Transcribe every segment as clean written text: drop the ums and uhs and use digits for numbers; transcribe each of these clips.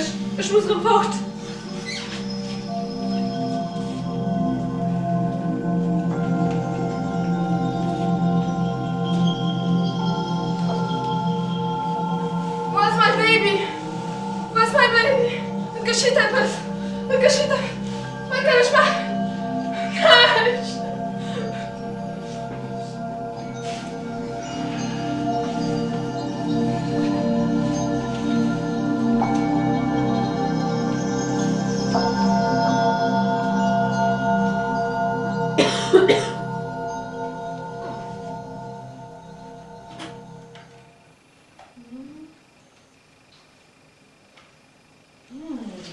Ech, ech muss erëm fort. Wou ass mäi Baby? Wou ass mäi Baby? Et geschitt eppes! Et geschitt eppes! Wat kann ech maachen? Näischt!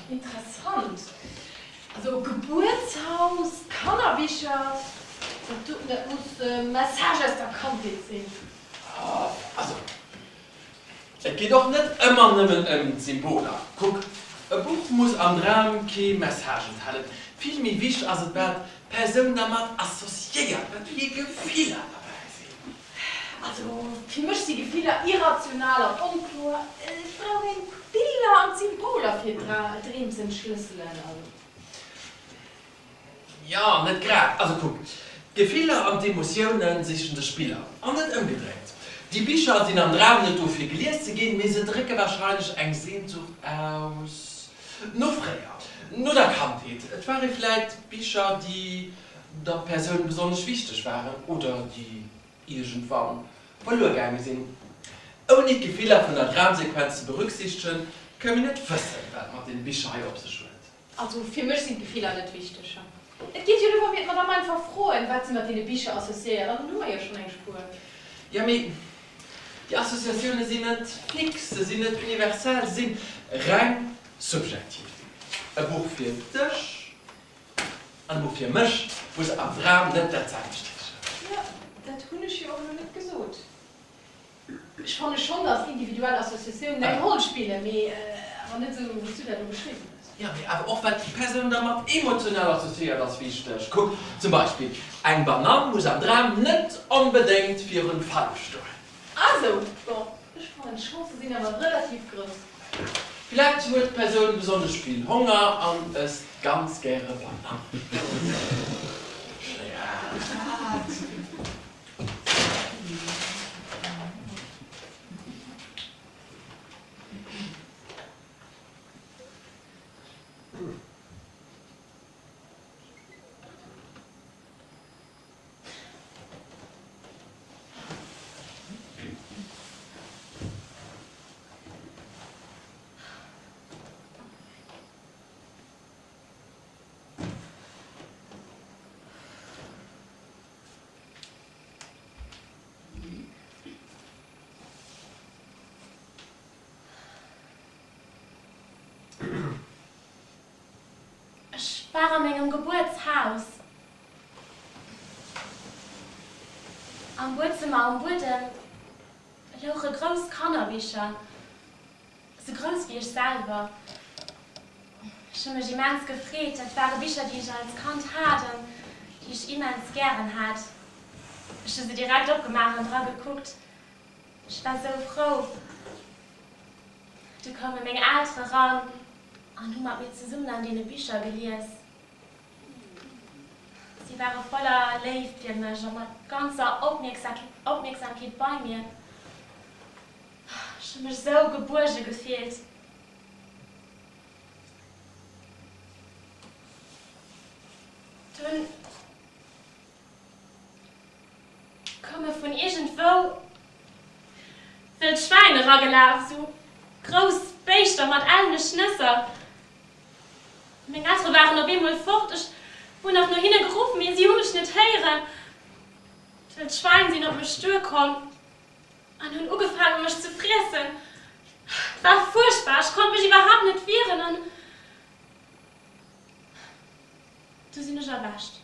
Interessant. Also Gebuertshaus, Kannerbicher, dat doten, dat muss Message aus der Kandheet sinn. Also, et geet och net ëmmer nëmmen ëm d'Symboler. Kuck, e Buch muss am Dram kee Message enthalen. Vill méi wichteg ass et, wat d'Persoun dermat associéiert, wat fir Gefiller derbäi sinn. Also fir mech si Gefiller irrational an onkloer. Et brauch een d'Biller an d'Symboler fir Dreem z'entschlësselen. Also. Jo, net grad. Also kuck, d'Gefiller an d'Emotioune sichen de Spiller, an net ëmgedréit. Déi Bicher sinn am Dram net do fir gelies ze ginn, mee se drécke warscheinlech eng Sehnsucht aus no fréier, no der Kandheet. Et ware vläit Bicher, déi der Persoun besonnesch wichteg waren oder déi iergendwann verluer gaange sinn. Ouni d'Gefiller vun der Dramsequenz ze berücksichtegen, kënne mir net wëssen, wat mat deene Bicher hei op sech huet. Also fir mech sinn d'Gefiller net wichteg. Et geet jo duer, wa mir d'Madame einfach froen, wat si mat deene Bicher associéiert, an dann hu mer jo schonn eng Spuer. Jo, mee déi Associatioune sinn net fix, se sinn net universell, se sinn reng subjektiv. E Buch fir dech An och fir mech muss am Dram net dat selwecht heeschen. Jo, dat hunn ech jo och elo net gesot. Ech fanne schonn, datt individuell Associatiounen eng Roll spillen, mee awer net esou, wéi s du dat elo beschriwwen hues. Jo, mee awer och wat déi Persoun dermat emotional associéiert ass wichteg. Kuck zum Beispill, eng Banann muss am Dram net onbedéngt virun Phallus stoen. Ah sou, bon, ech fannen d'Chancë sinn awer relativ grouss. Vläit huet d'Persoun besonnesch vill Honger an ësst ganz gäre Banannen. Ech war a mengem Gebuertshaus. Am Buedzëmmer um Buedem louche grouss Kannerbicher, sou grouss wéi ech selwer. Ech hu mech immens gefreet, dat ware Bicher, déi ech als Kand hat an déi ech immens gären hat. Ech hu se direkt opgemaach an dra gekuckt. Ech war sou frou. Du koume meng Eltere ran an hu mat mir zesummen an deene Bicher gelies. Si ware voller Léift fir mech a mat ganzer Opmierksamkeet bei mir. Ech hu mech esou gebuerge gefillt. Dunn koume vun iergendwou wëll Schwäin eragelaf, esou grouss Béischter mat ellene Schnësser. Meng Eltere waren op eemol fort. Ech hunn nach no hinne geruff, mee si hu mech net héieren. D'wëllt Schwäin sinn op mech duerkomm an hunn ugefaangen, mech ze friessen. Et war fuerchtbar, ech konnt mech iwwerhaapt net wieren an du sinn ech erwächt.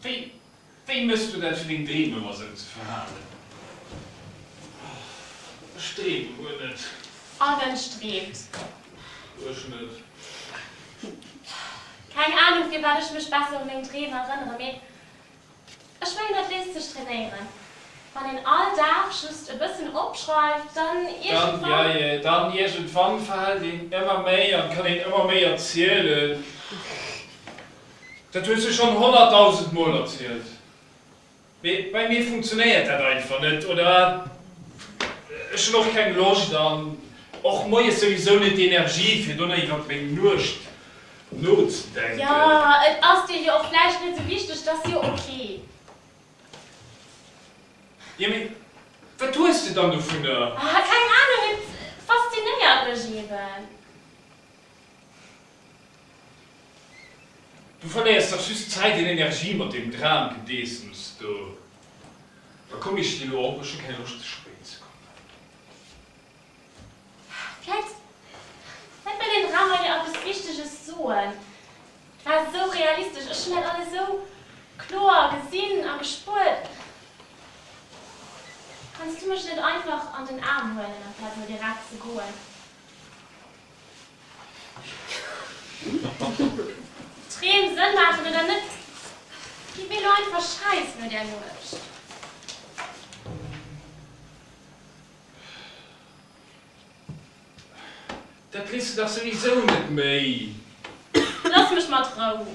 Wéi, wéi mëss du dat fir deng Dreem ëmmer sou ze verhalen? Ech dreeme guer net. All Mënsch dreemt. Ech net. Keng Anung firwat ech mech besser u meng Dreem erënnere, mee ech mengen dat léisst sech trainéieren. Wann een all Dag just e bëssen opschreift, dann Dann, iergendwann. ja, dann iergendwann verhält een ëmmer méi an kann een ëmmer méi erzielen. Dat hues du schonn 100.000 Mol erzielt. Mee bei mir funktionéiert dat einfach net. Oder ech hunn och keng Loscht an och moies souwisou net d'Energie, fir do nach iwwer meng Nuecht nozedenken. Jo, et ass dir jo och vläicht net sou wichteg, dat ass jo ok. Jo, mee wat hues de dann dovunner? Ah, keng Anung, et faszinéiert mech eben. Du verléiers dach just Zäit an Energie mat deem Dramgedeessems do. Da komm, ech sti lo op, ech hu keng Loscht ze spéit ze kommen. Vläit, vläit wëll den Dram mer jo eppes Wichteges soen. Et war esou realistesch, ech hunn dat alles esou kloer gesinn a gespuert. Kanns du mech net einfach an den Aarm huelen, amplaz elo direkt ze goen? Dreem Sënn maachen oder net, geet mir elo einfach schäiss no där Nuecht. Dat weess de dach souwisou net méi. Looss mech mat Rou.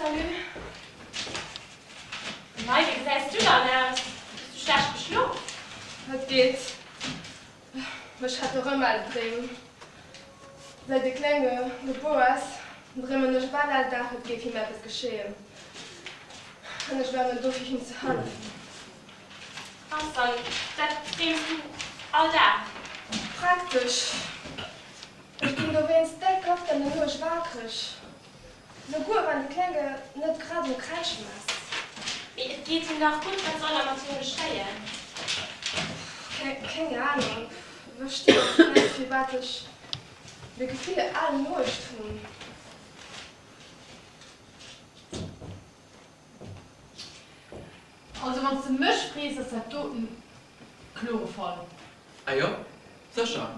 Salut. Mei, wéi gesäis du dann aus? Hues du schlecht geschlof? Et geet. Ech hat erëm Albdreem. Säit de Klenge gebuer ass, dreemen ech bal all Dag, et géif him eppes geschéien. An ech wär net do fir him ze hëllefen. Krass, an dat dreems du all Dag? Praktesch. Ech ginn dowéinst déck oft an der Nuecht waakreg. Souguer wann de Klenge net grad um Kräischen ass. Mee et geet him dach gutt, wat soll da mat him geschéien? Keng Ahnung, verstinn och net firwat ech de Gefiller all Nuecht hunn. Also wanns de mech frees ass dat doten klore Fall. Ah jo, sécher.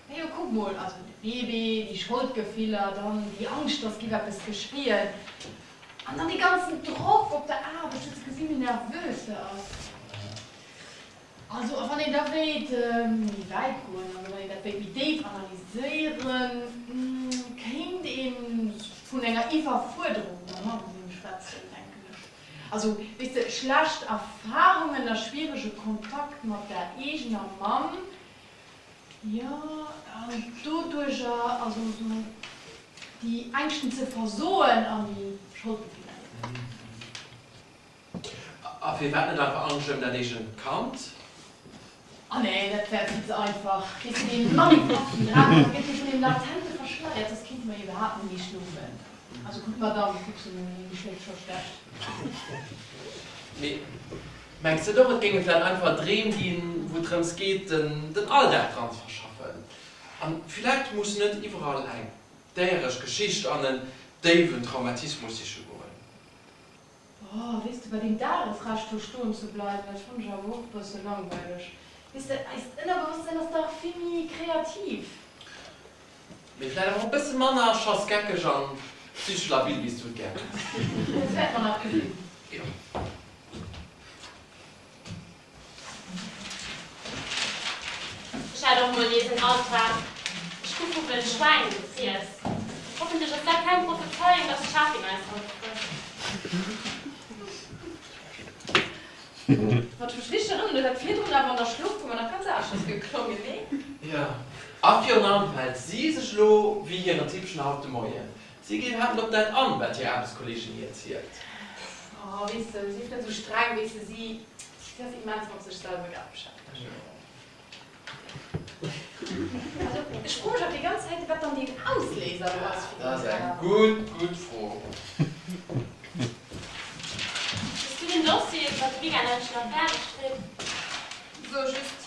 Majo kuck mol, also de Bébé, déi Scholdgefiller, dann déi Angscht dass giff eppes geschéien an dann dee ganzen Drock op der Aarbecht, hues de gesinn wéi nervös se ass? Also a wann een da wéilt méi wäit goen, also wann een dat wéilt méi déif analyséieren, kéint ee vun enger Iwwerfuerderung der Mamm sinn schwätzen, denken ech. Also, weess de, schlecht Erfahrungen a schwierege Kontakt mat der eegener Mamm, jo, an doduercher also esou déi Ängschten ze versoen an déi Scholdgefiller eben. A firwat net einfach Angscht ëm dat eegent Kand? Ah nee, dat wär vill ze einfach. Weess de, dee manifesten Drang, dat gëtt jo vun deem Latente verschleiert, soss kéinte mer jo iwwerhaapt net méi schlofen. Also kuck d'Madame, kuck se mol un, déi schléift scho schlecht. Mee mengs de och, et géinge vläicht einfach Dreem ginn, wou et drëms geet, den Alldag dran ze verschaffen? An villäicht muss net iwwerall eng déiereg Geschicht an en déiwen Traumatismus siche goen. Oh, weess de, bei deem Dagesrescht do stoen ze bleiwen, dat fannen ech awer och e bësse langweileg. Weess de, eist Ënnerbewosstsinn ass dach vill méi kreativ. Mee vläit awer och e bësse manner schassgeckeg an psychesch labil, wéi s du et gär häss. Dat wäerte mer nach gesinn. Jo. Ech hat och mol nees en Albdram. Ech gouf vu wëll Schwäin gefriess. Hoffentlech ass dat keng Prophezeiung, dass d'Chefin eis haut frësst. Wann ech mech richteg erënneren, huet dat virdrun awer an der Schlofkummer nach ganz aneschters geklongen, nee? Jo, a virun allem verhält si sech elo wéi hiren Typchen haut de Moien. Si geet iwwerhaapt net op dat an, wat hir Aarbechtskolleegin hir erzielt. Oh, weess de, sief net esou streng, weess de, si, si ass immens mat sech selwer grad beschäftegt. Also, ech froe mech awer déi ganz Zäit, wat dann deen Ausléiser elo ass fir Dat den ass eng Drama. gutt, gutt Fro. Hues du den Dossier iwwer d'Vegan endlech nach fäerdeg kritt? So just,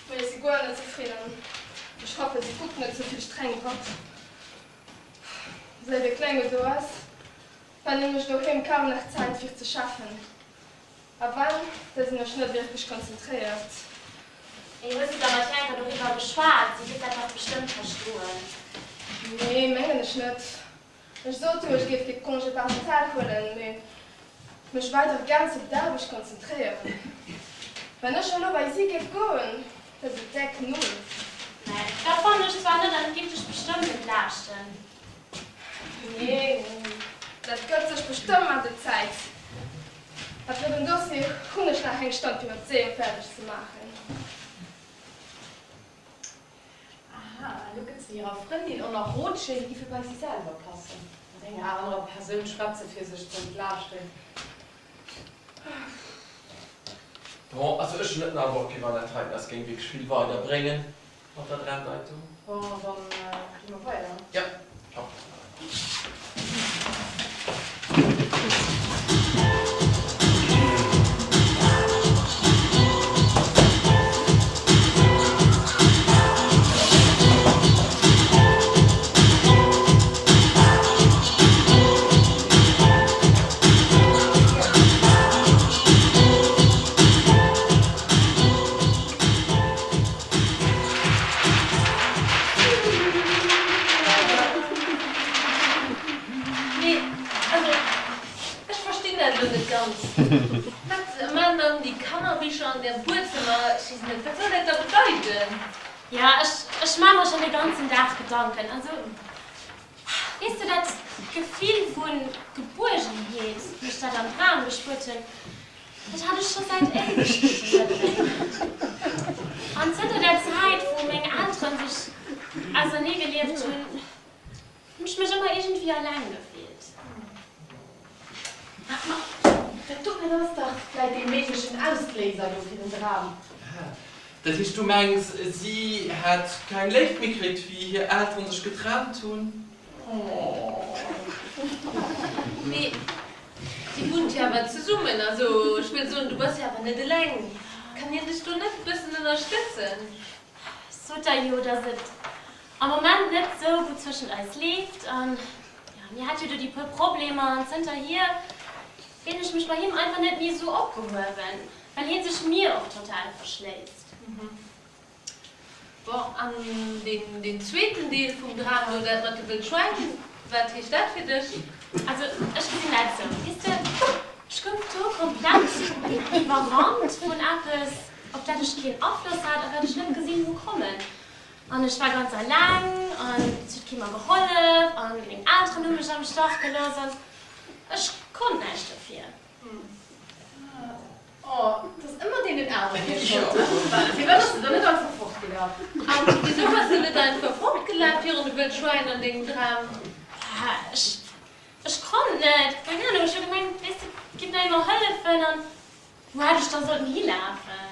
mee ech si guer net zefridden. Ech hoffen, si kuckt net ze vill streng drop. Säit de Klenge do ass, fannen ech doheem kaum nach Zäit fir ze schaffen. A wann, da sinn ech net wierklech konzentréiert. Mee hues du da mat hir enker doriwwer geschwat? Si géif dat dach bestëmmt verstoen. Nee, mengen ech net. Ech sot jo, ech géif kee Congé parental huelen, mee mech weider ganz op d'Aarbecht konzentréieren. Wann ech elo bei si géif goen, da si deck Null. Nee, dat fannen ech zwar net an et géif dech bestëmmt entlaaschten. Nee, dat gëtt sech bestëmmt mat der Zäit. A fir den Dossier hunn ech nach eng Stonn fir et séier fäerdeg ze maachen. Aha, elo gëtt se hirer Frëndin och nach Rotschléi, déi giffe bei si selwer passen. Mat enger anerer Persoun schwätze fir sech ze entlaaschten. Bon, also ech hunn net den Androck, wéi wann dat heiten eis géing wierklech vill weider bréngen mat der Dramdeitung. Bon, dann gi mer weider. Jo, hopp. Mee also, ech verstinn dat elo net ganz. Wat man dann déi Kannerbicher an der Buedzëmmer? Ech weess net, wat soll dat da bedeiten? Ja, ech, ech man mer schon de ganzen Dag Gedanken. Also, weess de, dat Gefill vu Gebuergenheet, wéi ech dat am Dram gespuert hunn, Dat hat ech scho säit Éiwegkeeten net méi. An zënter der Zäit, wou meng Elteren sech ausernee gelieft hunn, hunn ech mech ëmmer iergendwéi alleng gefillt. Ma dat doten ass dach vläit dee méiglechen Ausléiser do fir den Dram. Dat heescht, du mengs, si hätt keng Léift méi kritt, wéi hir Elteren sech getrennt hunn? Oh. Mee Dir wunnt jo awer zesummen, also ech wëll soen, du bass jo awer net eleng. Kann hien dech do net e bëssen ënnerstëtzen? Ech sot der jo, dass et am Moment net sou gutt zwëschent eis leeft an, jo, mir hate jo do déi puer Problemer an zënterhier fillen ech mech bei him einfach net méi sou opgehuewen, well hie sech mir och total verschléisst. Bon, an deen zweeten Deel vum Dram do, dat mat de Wëll Schwäin, wat heescht dat fir dech? Also ech gesinn dat esou, weess de, ech gouf do komplett iwwerrannt vun eppes, op dat ech keen Afloss hat a wat ech net gesinn hu kommen. An ech war ganz eleng an et huet kee mer gehollef a meng Elteren hu mech am Stach gelooss an ech konnt näischt dofir. Oh, et ass ëmmer deenen aneren hir Schold. Firwat ass de dann net einfach fortgelaf? An wisou bass de net einfach fortgelaf virun de Wëll Schwäin an dengem Dram? Ech, ech konnt net. Keng Ahnung, ech hu gemengt, weess de, et géif nach ee mer hëllefen an wou hätt ech da sollten hilafen?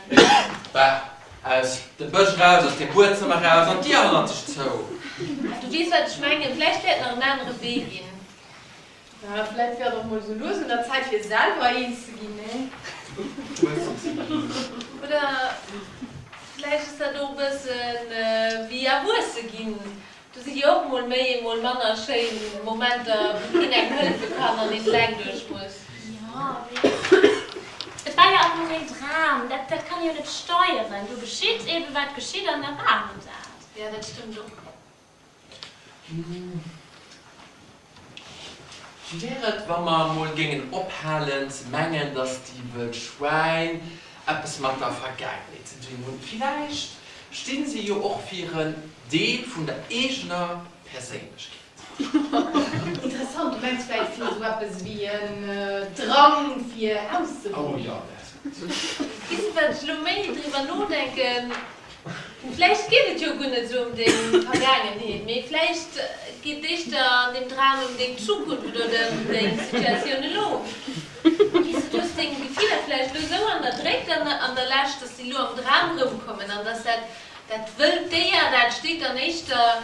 Bah, aus dem Bësch eraus, aus dem Buedzëmmer eraus an d'Dier hannert sech zou. Du weess, wat ech mengen. Vläicht wäert nach en anere Wee ginn. Mä vläit wär et och mol sou lues un der Zäit fir selwer eens ze ginn, nee? Oder vläicht ass dat och e bëssen wéi erwuesse ginn. Do si jo och mol méi, mol manner schéin Momenter, wou keen engem hëllefe kann an een eleng duerch muss. Jo. Mee et war jo och nëmmen een Dram, dat, dat kann ee jo net steieren. Do geschitt eebe wat geschitt an da war et dat. Jo, dat stëmmt och. Wéi wär et, wa mer emol géingen ophalen ze mengen, dass déi wëll Schwäin eppes mat der Vergaangenheet ze dinn hunn? Villäicht sti si jo och fir en Deel vun der eegener Perséinlechkeet. Interessant, du mengs vläicht fir esou eppes wéi en Drang fir auszebriechen? Oh jo, dat. Weess de wat ech elo méi driwwer nodenken, vläicht geet et jo guer net esou ëm deng Vergaangenheet, mee vläicht geet et éischter an deem Dram ëm deng Zukunft oder ëm deng Situatioun elo. Weess de, du hues deng Gefiller vläicht elo esou ënnerdréckt an an der Lescht, dass se elo am Dram erëmkommen an dass dat dat wëllt Déier, dat steet dann éischter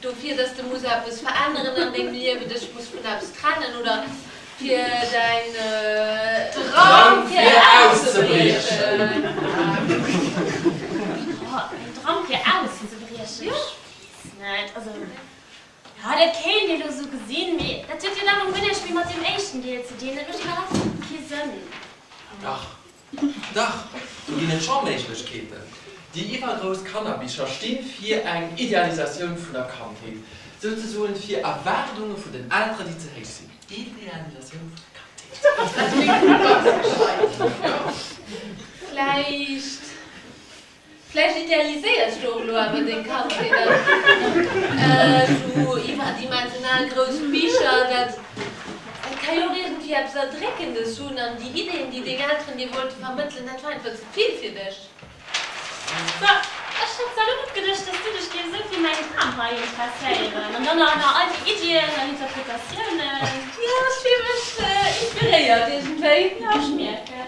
Dofir, dass de muss eppes veränneren an dengem Liewen, dech muss vun eppes trennen oder fir däin Dram fir auszebriechen. Oh, mäin Dram fir auszebriechen? Ech weess net. Also, jo, dat kéint ee lo sou gesinn, mee dat huet jo dann och guer näischt méi mat deem éischten Deel ze dinn. Dat mécht iwwerhaapt kee Sënn. Dach, Dach, do ginn et scho Méiglechkeeten. Déi iwwergrouss Kannerbicher sti fir eng Idealisatioun vun der Kandheet, souzesoen fir Erwaardunge vun den Elteren, déi ze héich sinn. Idealisatioun vun der Kandheet. Dat kléngt ganz gescheit. Vläicht Vläicht idealiséiers du och elo awer deng Kandheet an esou iwwerdimensional grouss Bicher. Dat ka jo och iergendwéi eppes Erdréckendes hunn. An déi Ideen, déi deng Elteren dir wollte vermëttelen, dat war einfach ze vill fir dech. So, ech hätt zwar elo net geduecht, dass du dech géifs esou fir mäin Dram hei interesséieren. An dann nach all déi Iddien an Interpretatiounen. Jo, ech fille mech inspiréiert iergendwéi. Jo, ech mierken.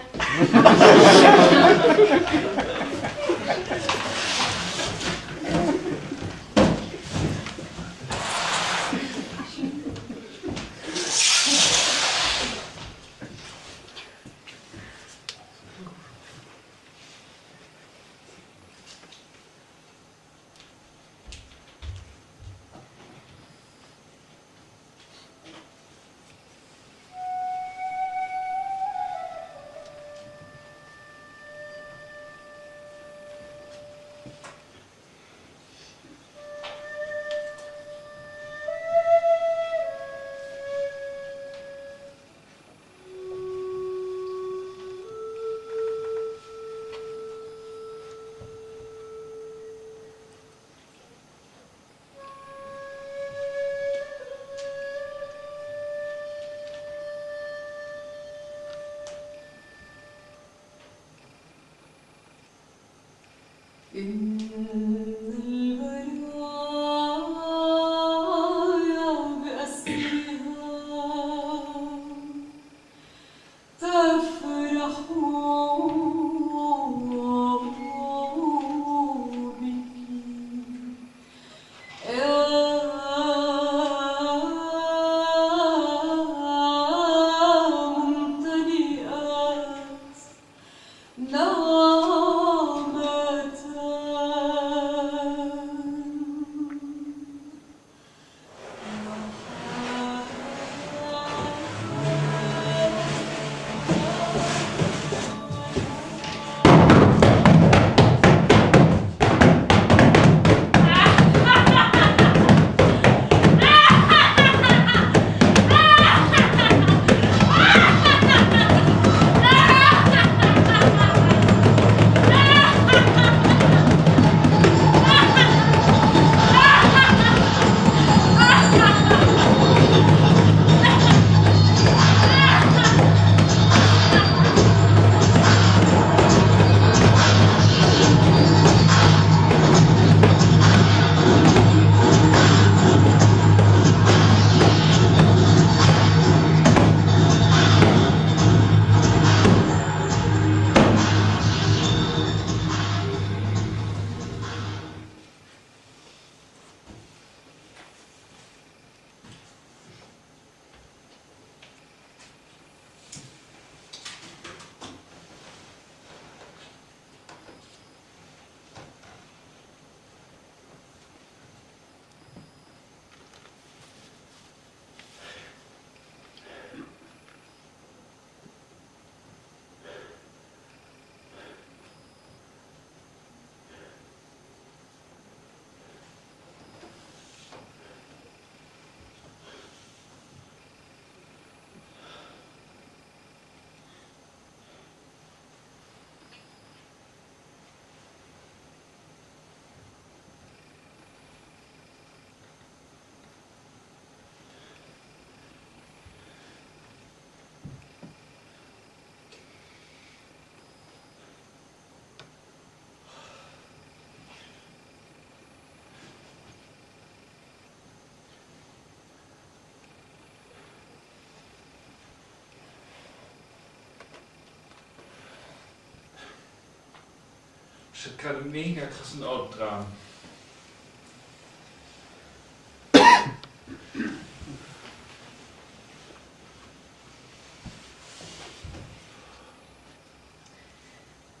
Ech hat grad e mega krassen Albdram.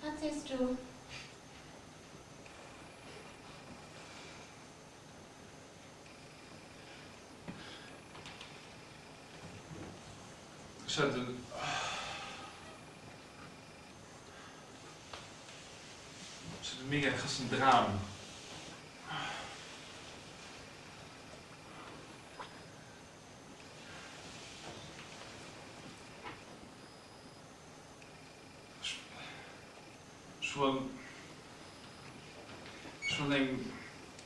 Wat sees du? Ech hat en. Ech hat e mega krassen Dram. Ech war ech war an engem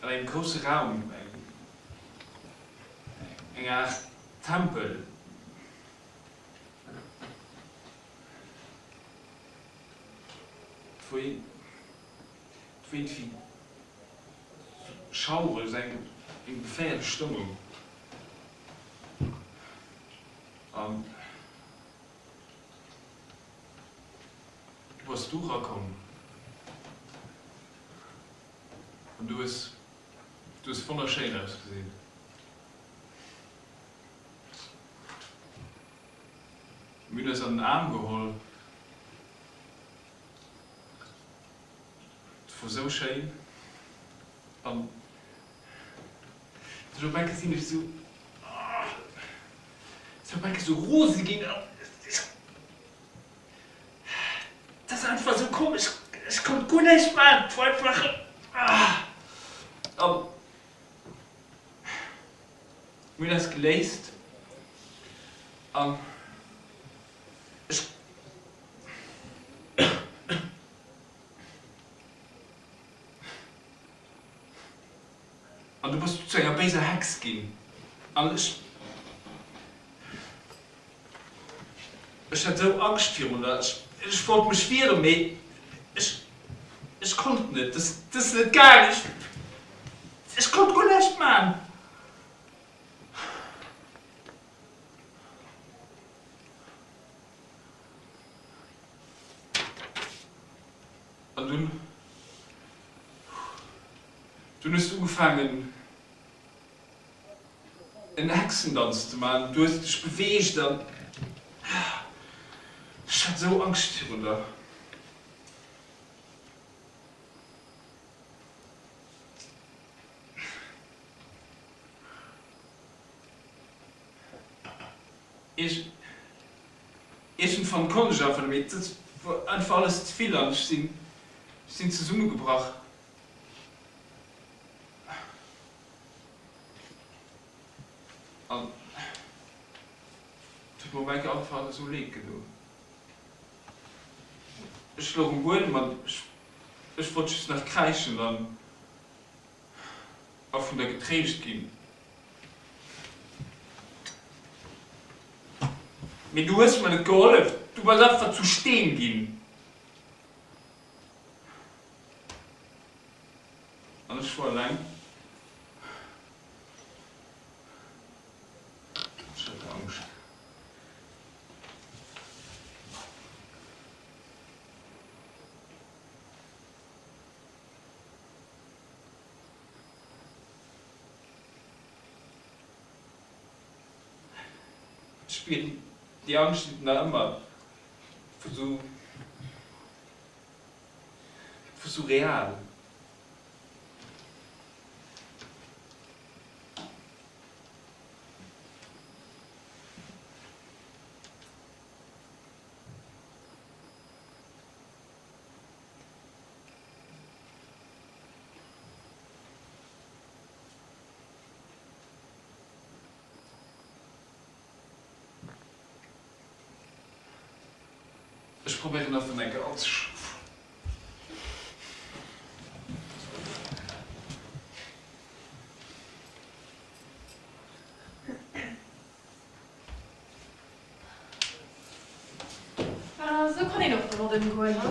an engem grousse Raum, eng Aart Tempel. Et war et war iergendwéi schaureg, esou eng eng geféierlech Stëmmung an. Du bass du rakomm an du hues, du hues wonnerschéin ausgesinn. Mir hunn eis an den Aarm geholl, et wor sou schéin an elo op eng Kéier sinn ech sou, sou op eng Kéier sou rose ginn an et ass einfach sou komesch, ech konnt guer näischt maachen, et wor einfach an mir hunn eis geléist an ech. An du bass du zu enger béiser Hex ginn. An ech, ech hat esou Angscht virun der. Ech, ech wollt mech wieren, mee ech, ech konnt net. Dat, dat ass net gaang. Ech, ech konnt guer näischt man. An dunn, dunn hues du ugefaangen en Hexendanz ze maachen. Du hues dech beweegt an ech hat esou Angscht virun der. Iergendwann konnt ech einfach net méi, et wor einfach alles ze vill an ech sinn, ech sinn zesummegebrach. An et huet mer op eng Kéier einfach alles esou leed gedoen. Ech louch um Buedem an ech, ech wollt just nach kräischen an a vun der getréischt ginn. Mee du hues mer net gehollef, du bass einfach zu Steen ginn. An ech wor eleng. Ech hat Angscht. Ech spieren déi Angscht nach ëmmer, et wor sou, et wor sou real. Ech probéieren nach vun enker anzeschlofen. Esou kann een och domat ëmgoen, he?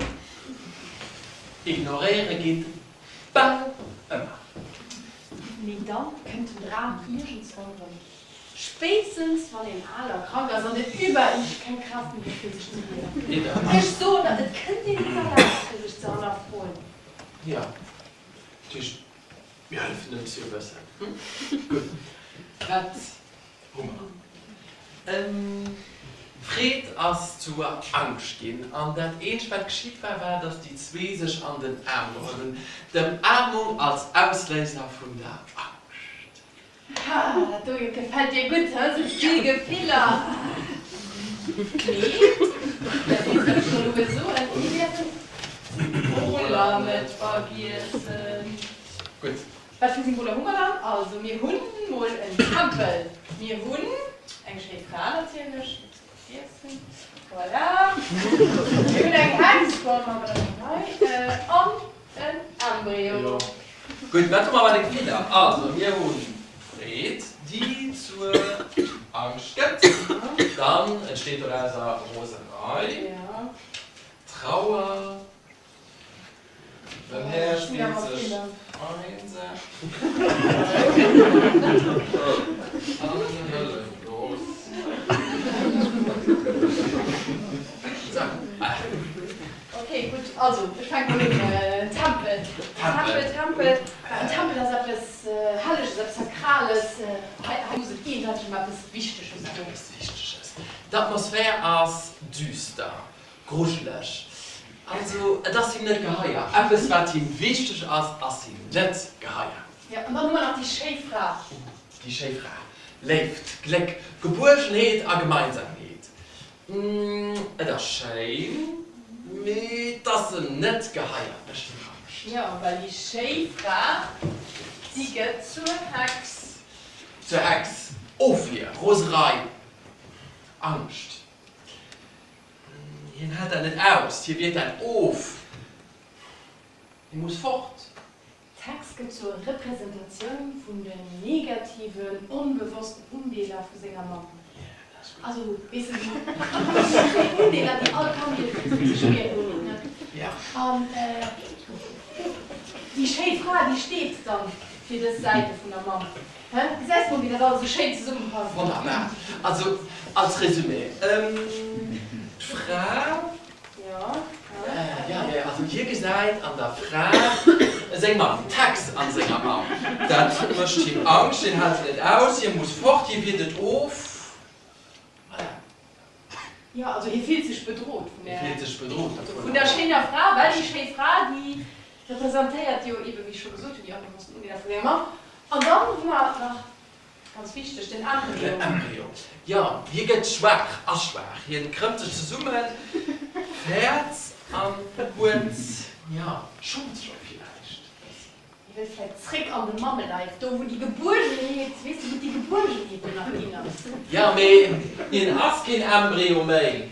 Ignoréiere geet bal ëmmer. Mee dann kënnt den Dram iergendswann erëm. Spéitstens wann een al a krank ass an den Über-Ich keng Kraaft méi huet fir sech ze wieren. Ech soen der, et kënnt een net derlaanscht fir sech ze hannerfroen. Jo, dat heescht, mir hëllefen ons jo e bëssen. Hm? Gutt. Wat hu mer? Freed ass zur Angscht ginn. An dat eenzegt, wat geschitt war, war, datt déi zwee sech an den Aarm geholl hunn. D'Ëmaarmung als Ausléiser vun der Angscht. Ha, dat do gefält dir gutt, hä? Sou vill Gefiller. Mee, dat weess, wat ech elo wëll soen, mir däerfen d'Symboler net vergiessen. Gutt. Wat fir Symboler hu mer dann? Also, mir hunn mol en Tempel, mir hunn eng schéi Fra natierlech, net ze vergiessen, voilà, mir hunn eng Hex, bon, maache mer dat mol hei, an en Embryo. Gutt, wat hu mer bei de Gefiller? Also, mir hu Freed, déi zur Angscht gëtt, dann entsteet dorauser Roserei, Trauer, Den Här spillt sech einsam an hëlleflos. Sou, voilà. Ok, gutt. Also, ech fänke mol un. Tempel. Tempel, Tempel. En Tempel ass eppes Helleges, eppes Sakrales. Hei muss et eendeiteg ëm eppes Wichteges goen. Eppes Wichteges. D'Atmosphär ass düster. Grujeleg. Also, et ass him net geheier. Eppes, wat him wichteg ass, ass him net geheier. Jo, an dann hu mer nach déi schéi Fra. Déi schéi Fra. Léift, Gléck, Gebuergenheet a Gemeinsamheet. Et ass schéin, mee et ass em net geheier, mécht him Angscht. Jo, well déi schéi Fra, déi gëtt zur Hex. Zur Hex. Ofwier, Roserei, Angscht. Hien hält dat net aus, hie wiert dat of, hie muss fort. D'Hex gëtt zur Representatioun vun den negativen, onbewossten Undeeler vu senger Mamm. Also, weess de, déi Undeeler, déi all Kand iergendwéi ze spieren huet, ne? An déi schéi Fra, déi steet dann fir dës Säite vun der Mamm. He? Gesäis mol, wéi dat alles esou schéin zesummepasst. Wonnerbar. Also, als Résumé, d'Fra, Jo, jo, jo, also hie gesäit an der Fra seng Mamm, d'Hex an senger Mamm. Dat mécht him Angscht, hien hält et net aus, hie muss fort, hie wiert et of. Voilà. Jo, also hie fillt sech bedrot vun der, Hie fillt sech bedrot dovunner. Vun der schéiner Fra, well déi schéi Fra, déi representéiert jo eebe, wéi ech scho gesot hunn, déi onbewossten Undeeler vun senger Mamm. An dann hu mer nach, ganz wichteg, den Embryo. Den Embryo, jo, hie gëtt schwaach, ass schwaach, hien krëmmt sech zesummen, fäert an huet, jo, schummt sech och villäicht e bëssen. Hie wëll vläit zréck an de Mammeleif, do wou déi Gebuergenheet, weess de, wou déi Gebuergenheet do nach ginn ass. Jo, mee hien ass keen Embryo méi.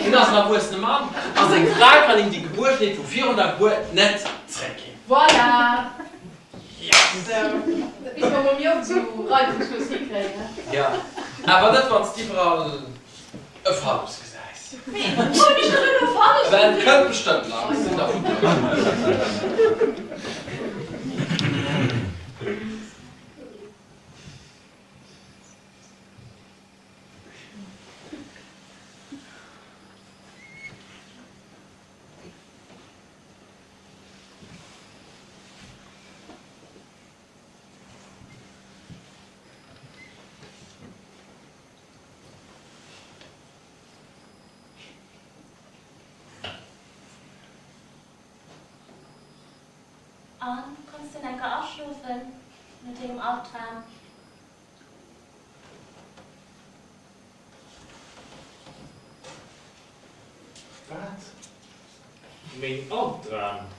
Hien ass en erwuessene Mann a seng Fra kann him déi Gebuergenheet vu virun der Gebuert net zréckginn. Voilà! Yes! Sou, dat misste mer mol méi oft esou reibungslos hikréien, ne? Jo, awer net wann s d'iwwerall e Phallus gesäis. Wéi? Wou hunn ech dann elo e Phallus Well gesinn? kënnt bestëmmt nach, ech sinn der vun. An konns de enker aschlofen no dengem Albdram? Wat? Meng Albdram?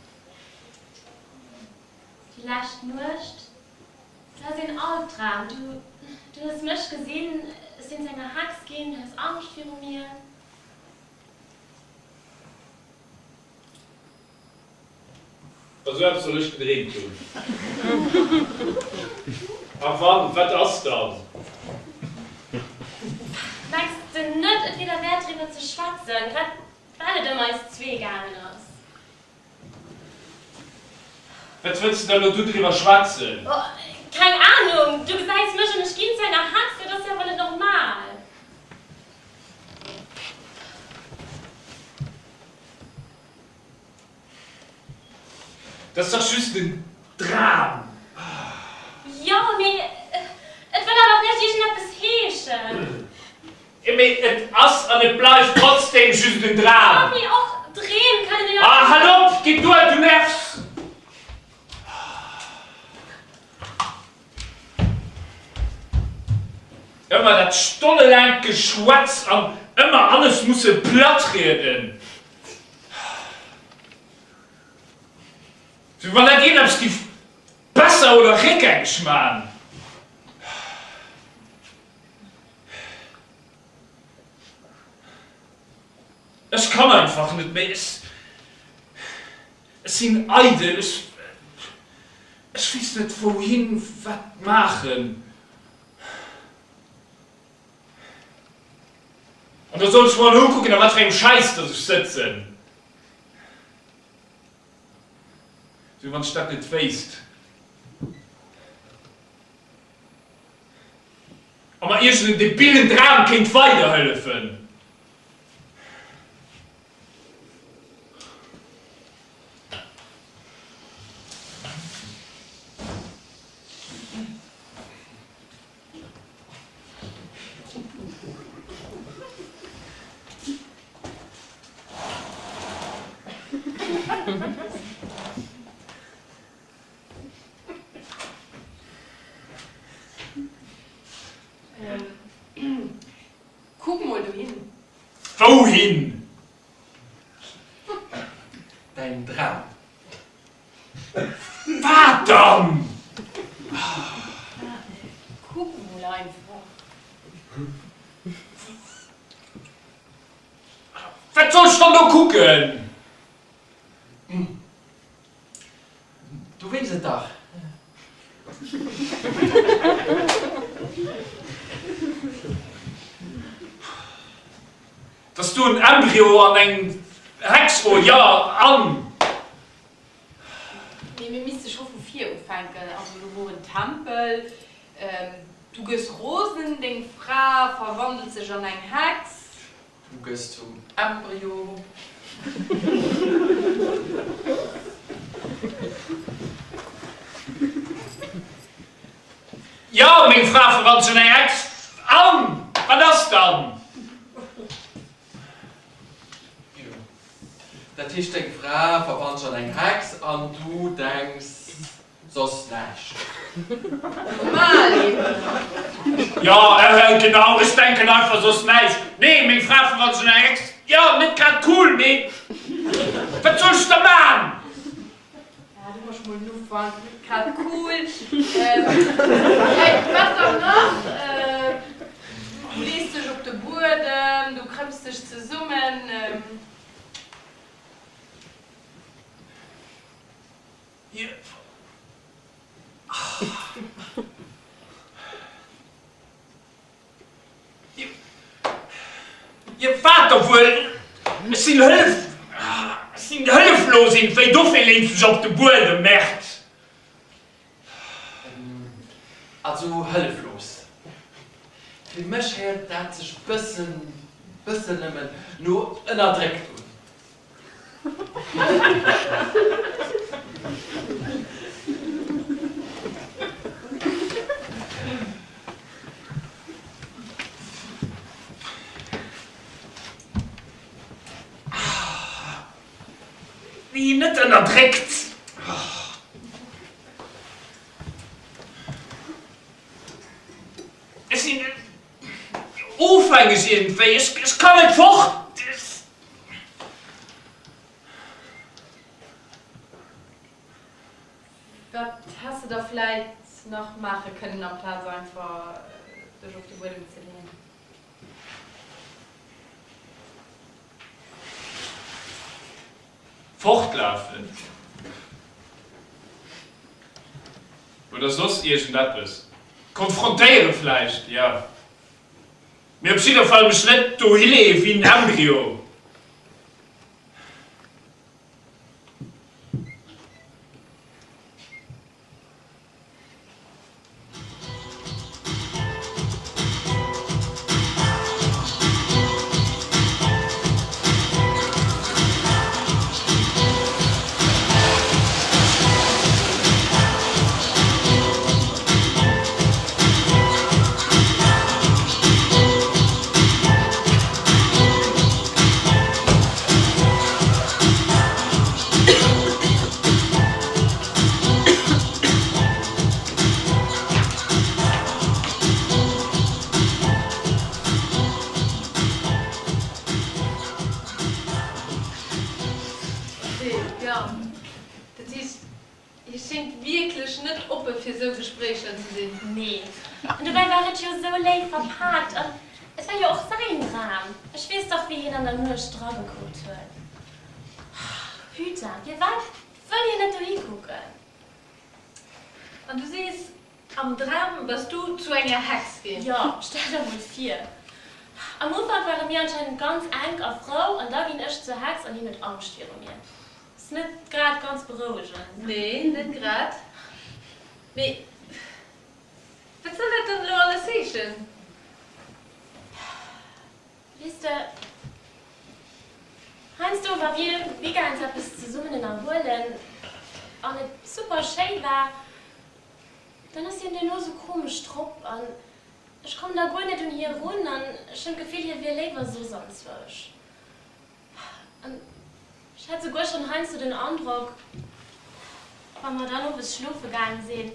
Déi lescht Nuecht Dat ass een Albdram. Du, du hues mech gesinn, ech sinn zu enger Hex ginn, du has Angscht viru mir. Esou eppes soll ech gedreemt hunn? A wann, wat ass dann? Mengs de net, et wier derwäert driwwer ze schwätzen, grad well et ëm eis zwee gaangen ass? Wat wëlls de da lo do driwwer schwätzen? Oh, keng Ahnung! Du gesäis mech an ech ginn zu enger Hex, dat ass jo awer net normal! Dat ass dach just en Dram. Jo, mee et wëll awer vläicht iergendeppes heeschen. Mee et ass an et bleift trotzdem just en Dram. Jo, mee och Dreem kënnen jo. Ah, hal op! Geet duer, du nervs! Ëmmer dat stonnelaangt Geschwätz an ëmmer alles musse plattrieden. Wéi wann dat iergendeppes giff besser oder réckgängeg man. Ech kann einfach net méi. Ech sinn eidel. Ech ech weess net wouhin, wat maachen. An da soll ech mol ukucken a wat fir engem Schäiss dass ech sëtzen. Wéi wann ech dat net wéisst. A mer iergend en debillen Dram kéint weiderhëllefen. Kuck mol dohin. Wouhin? Däin Dram. Wat dann? Kuck mol einfach. Wat soll ech dann do kucken? Du weess et dach. Dass do en Embryo an eng Hex wor, jo, an? Mee mir misste scho vu vir ufänken. Also do wor en Tempel, du gëss rosen, deng Fra verwandelt sech an eng Hex. Du gëss zum Embryo. Jo, meng Fra verwandelt sech an eng Hex. An? Wat ass dann? Jo. Dat heescht, deng Fra verwandelt sech an eng Hex an du denks soss näischt. Normal eben. Jo, genau, ech denken einfach soss näischt. Nee, meng Fra verwandelt sech an eng Hex. Jo, net grad cool, mee wat soll ech da man? Ah, du méchs mol den Ufank, net grad cool. Hey, wat dann nach? Du lees dech op de Buedem, du krëmps dech zesummen. Jo, wat da wuel? Ech sinn hëllef, ech sinn hëlleflos iergendwéi, dofir leens du dech op de Buedem, Mert. Also hëlleflos. Fir mech héiert dat sech bëssen, bëssen nëmmen no ënnerdréckt un. Nee, net ënnerdréckt. Ech sinn ofhängeg iergendwéi. Ech kann net fort. Wat häss de da vläit nach maache kënnen amplaz einfach dech op de Buedem ze leeën? Fortlafen oder soss iergendeppes. Konfrontéiere vläicht, jo. Mee op jidder Fall mech net dohileeë wéi en Embryo. Okay, jo. Dat heescht, hie schéngt wierklech net oppe fir esou Gespréicher ze sinn. Nee. An dobäi war et jo esou léif verpaakt an et war jo och säin Dram. Ech weess dach, wéi hien an der Nuecht dragekuckt huet. Putain, firwat wëll hien net dohi kucken? An du sees, am Dram bass du zu enger Hex ginn? Jo, stell der mol vir. Am Ufank ware mir anscheinend ganz enk a frou an da ginn ech zur Hex an hien huet Angscht viru mir. Ass net grad ganz berouegend. Nee, net grad. Mee wat soll dat dann elo alles heeschen? Weess de, heiansdo wa mir weekends eppes zesummen ënnerhuelen an et super schéi war, dann ass hien duerno sou komesch drop an ech kommen da guer net un hie run an ech hunn d'Gefill, hie wier léiwer soss anzwousch. An ech hat souguer schonn heiansdo den Androck, wa mer dann owes schlofe gaang sinn,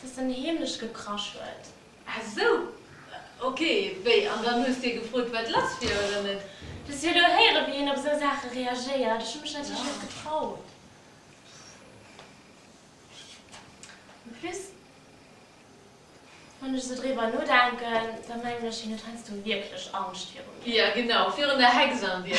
dass en heemlech gekrasch huet. Ah sou, ok. Wéi, an dann hues de gefrot wat lass wier, oder net? Du hues jo elo héieren, wéi hien op esou Saache reagéiert. Ech hu mech natierlech net getraut. En plus, Wann ech esou driwwer nodenken, da mengen ech, hien huet heiansdo wierklech Angscht viru mir. Jo, genau, virun der Hex an dir.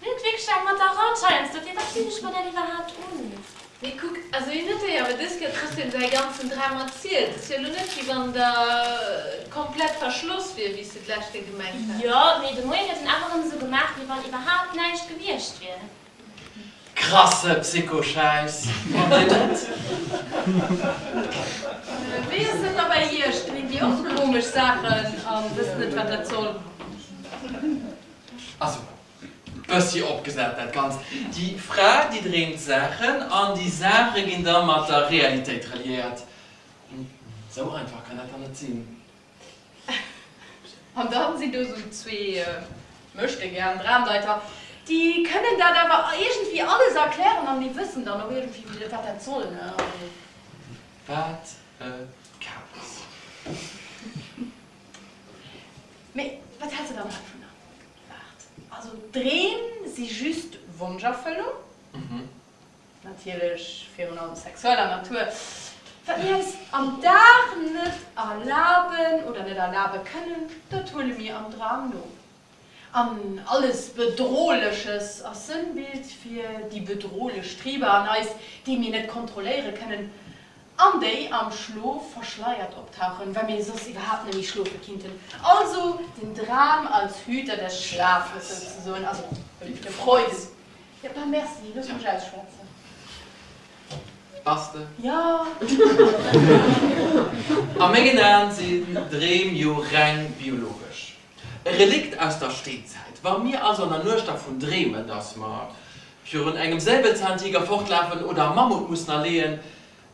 Hien huet wierklech eng mat der Ratsch heiansdo. Firwat dinn ech mer dat iwwerhaapt un? Mee kuck, also hien huet der jo awer dës Kéier trotzdem säi ganzen Dram erzielt. Et ass jo elo net, wéi wann der komplett verschloss wier, wéi s de d'lescht Kéier gemengt has. Jo, mee de Moien huet en awer erëm esou gemaach, wéi wann iwwerhaapt näischt gewiescht wier. Krasse Psychoschäiss, fannt dir net? Wéi ass dat da bei iech? Dreemt dir och sou komesch Saachen a wësst net wat dat soll? Also bëssi opgesat dat Ganzt. Déi Fra déi dreemt Saachen an déi Saache ginn da mat der Realitéit reliéiert. Sou einfach kann dat dann net sinn. An dann sinn do sou zwee Möchtegern Dramdeiter, déi kënnen dat awer iergendwéi alles erklären an déi wëssen dann och iergendwéi wat dat soll, ne? Also. Wat e Chaos. Mee wat häls de dann heivunner? Waart, also Dreem si just Wonscherfëllung? Natierlech virun allem sexueller Natur, wat mir eis am Dag net erlaben oder net erlabe kënnen, dat huele mir am Dram no. An alles Bedrohleches ass Sënnbild fir déi bedrohlech Triber an eis, déi mir net kontrolléiere kënnen an déi am Schlof verschleiert optauchen, well mir soss iwwerhaapt net méi schlofe kinnten. Also den Dram als Hüter des Schlafes souzesoen, also de Freud. Jo, bah merci, looss mech ausschwätzen. Bass de? Jo. A mengen Aen sinn Dreem jo reng biologesch. E Relikt aus der Steenzäit. Wa mir also an der Nuecht dervun dreemen, dass mer virun engem Säbelzahntiger fortlafen oder e Mammut mussen erleeën,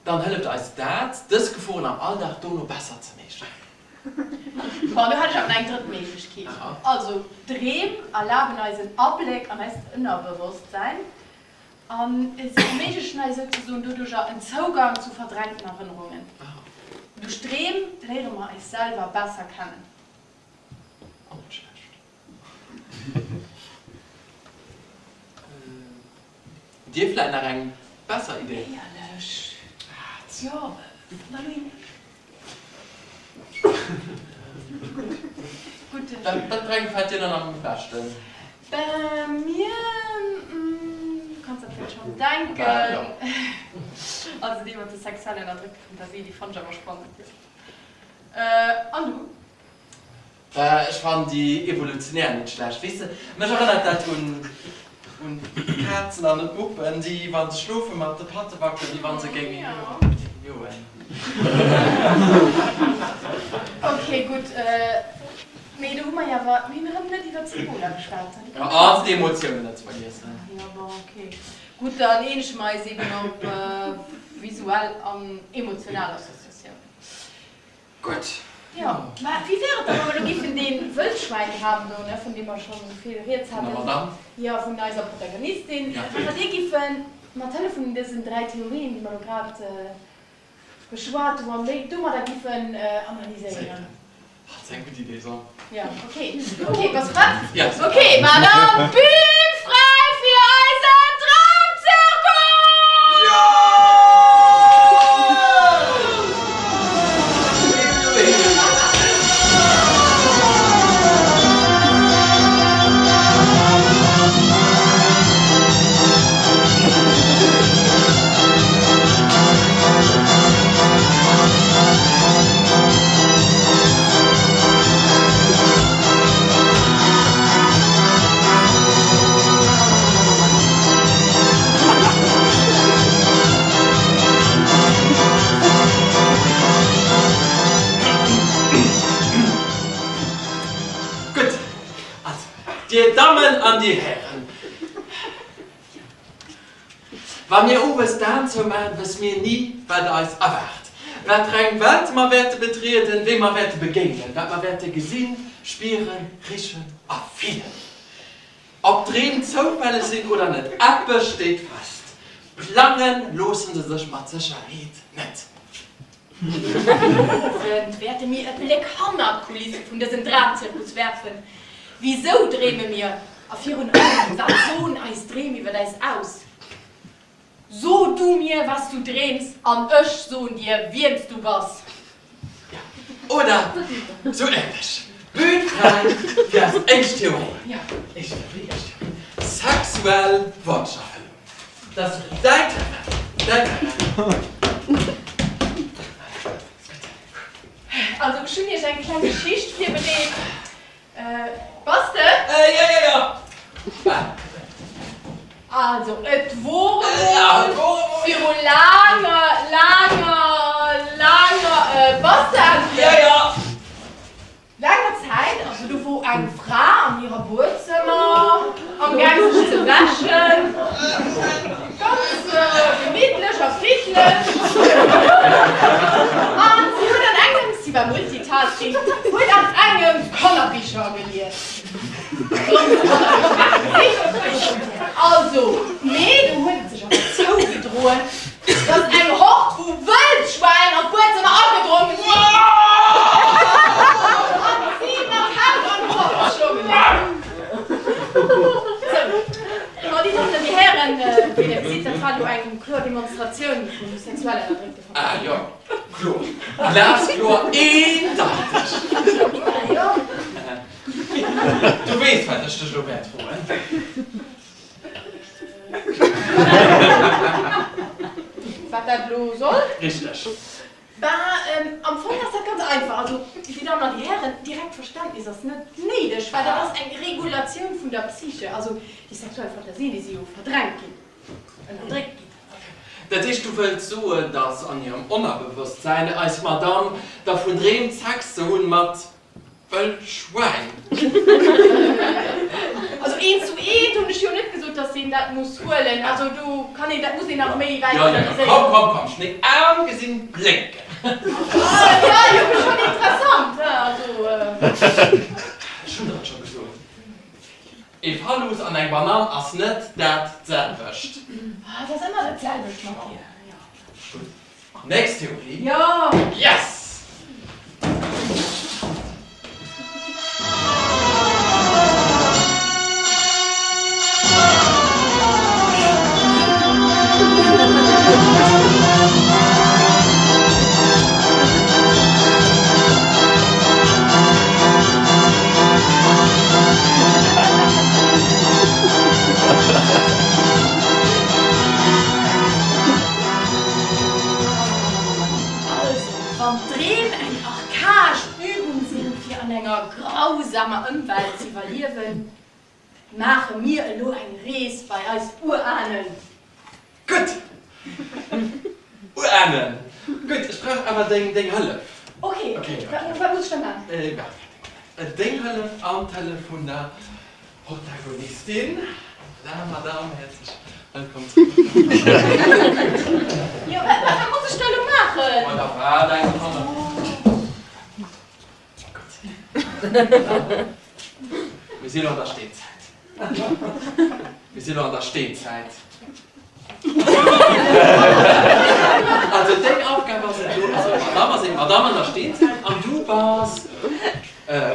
dann hëlleft eis dat, dës Geforen am Alldag dono besser ze meeschteren. Bon, do hätt ech awer nach eng drëtt Méiglechkeet. Also, Dreem erlaben eis en Abléck an eist Ënnerbewosstsäin a si erméiglechen eis souzesoen doduercher en Zougang zu verdrängten Erënnerungen. Duerch Dreem léiere mer eis selwer besser kennen. Och net schlecht. Dir vläit nach eng besser Idee? Éierlech? Jo, ma Louis. Gutt. Wat fir eng gefält dir dann am beschten? Ben, mir, du kanns der vläicht schonn denken. Also déi mat der sexuell ënnerdréckte Fantasie, déi fannt ech awer spannend. An du? Ech fannen déi evolutionär net schlecht. Weess de, mech erënnert dat un un d'Kazen an un d'Muppen, déi wa se schlofen mat de Patte wackelen, wéi wa se géinge joen. Ok, gutt. Mee do hu mer jo awer, mir hunn erëm net iwwer d'Symboler geschwat. Jo, an d'Emotiounen net ze vergiessen. Jo, bon, ok. Gutt, dann eenege mer eis eben op visuell an emotional Associatiounen. Gutt. Jo, mä wéi wär et da, wa mer elo giffen dee Wëllschwäinram do, ne, vun deem mer schonn esou vill rieds Vun der haten, Madame? jo, vun eiser Protagonistin, Ja. wa mer dee giffe mat Hëllef vun dësen 3 Theorien, déi mer elo grad beschwat hunn, wa mer déi domadder giffen analyséieren? Séieren. Ah, dat ass eng gutt Idee, so. Jo, ok. Ok, bass prett? Ja. Ok, ma dann, Bim! Dir Dammen an Dir Hären, wa mir owes d'Aen zoumaachen, wësse mir ni, wat eis erwaart, wat fir eng Welt mer wäerte betrieden, wem mer wäerte begéinen, wat mer wäerte gesinn, spieren, richen a fillen. Ob Dreem zoufälleg sinn oder net, eppes steet fest, Plange loosse se sech mat Sécherheet net. Dësen Owend wäerte mir e Bléck hannert d'Kulisse vun dësem Dramzirkus werfen. Wisou dreeme mir? A virun allem, wat soen eis Dreem iwwer eis aus? So du mir, was du dreems, an ech soen dir, wien s du bass. Oder sou ähnlech. Bühn fräi fir eis éischt Theorie. Éischt Theorie, éischt Theorie, sexuell Wonscherfëllung. Dat ass däin Terrain, däin Terrain. Also ech hunn iech eng kleng Geschicht virbereet. Bass de? Jo, jo, jo. Also, et wor emol viru laanger, laanger, laanger, bass de endlech? Jo, jo. Laanger Zäit, also do wor eng Fra an hirer Buedzëmmer am Gaang sech ze wäschen, ganz gemittlech a friddlech, an si huet an engems, si war Multitasking, huet an engems Kannerbicher gelies. Also, mee do huet et sech awer zougedroen, dass eng Hord vu Wëllschwäin an d'Buedzëmmer agedrongen sinn an si mat Haut an Hoer verschlongen hunn. Sou, ma déi Dammen an déi Hären, wéi der gesitt, dat war elo eng kloer Demonstratioun vu sexuell ënnerdréckte Fantasien. Ah jo, kloer, glaskloer, eendeiteg. Ah jo. Du weess, wat ech dech elo wäert froen. Wat dat elo soll? Richteg. Ben, am Fong ass dat ganz einfach. Also, Dir Dammen an Dir Hären, direkt Verständnis ass net néideg, well dat ass eng Regulatioun vun der Psyche. Also, déi sexuell Fantasien, déi si jo verdrängt ginn, ënnerdréckt ginn. Dat heescht, du wëlls soen, dass an hirem Onnerbewosstsäin eis Madame dervun dreemt, Sex ze hunn mat Wëll Schwäin. Also eent zu eent hunn ech jo net gesot, dass een dat muss huelen. Also do kann een, dat muss een nach méi wäit Jo, jo, jo, analyséieren. komm, komm, komm, ech hunn deng Aen gesinn blénken. Ah, ja, jo, mee schonn interessant, he, also. Ech hunn der et scho gesot, ee Phallus an eng Banann ass net dat selwecht. Ah, et ass ëmmer dat selwecht mat dir, jo. Gutt. Nächst Theorie. Jo! Yes! Also, wann d'Dreem eng archaesch Übung sinn, fir an enger grausamer Ëmwelt z'iwwerliewen, maache mir elo eng Rees bei eis Urahnen. Gutt! Urahnen! Gutt, ech brauch awer deng Hëllef. Ok, wat muss ech da maachen? Waart, deng Hëllef an d'Hëllef vun der Protagonistin, La Madame, häerzlech wëllkomm zréck. Jo, wat muss ech da elo maachen? Ma da waart eng Sekonn. Gutt. Mir si lo an der Steenzäit. Mir si lo an der Steenzäit. Also deng Aufgab ass et elo, also d'Madame ass eng Madame an der Steenzäit an du bass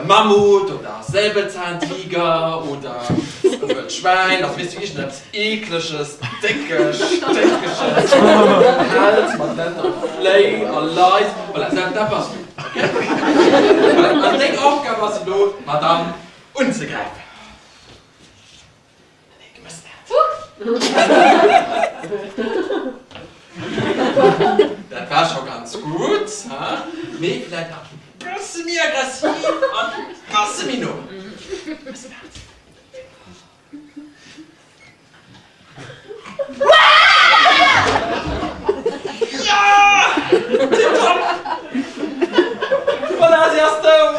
Mammut oder Säbelzahntiger oder e wëllt Schwäin, also weess du, iergendeppes Eekleges, Déckes, Sténkeges, Pelz mat lauter Fléi a Lais, voilà, dat dat bass du, ok? Voilà, an deng Aufgab ass elo, d'Madame unzegräifen. Nee, du mëss dat. Dat war scho ganz gutt, ha? Mee vläit nach e bësse méi aggressiv an e bësse méi no. Mëss dat. Ja! Tiptop! Voilà, si ass dout!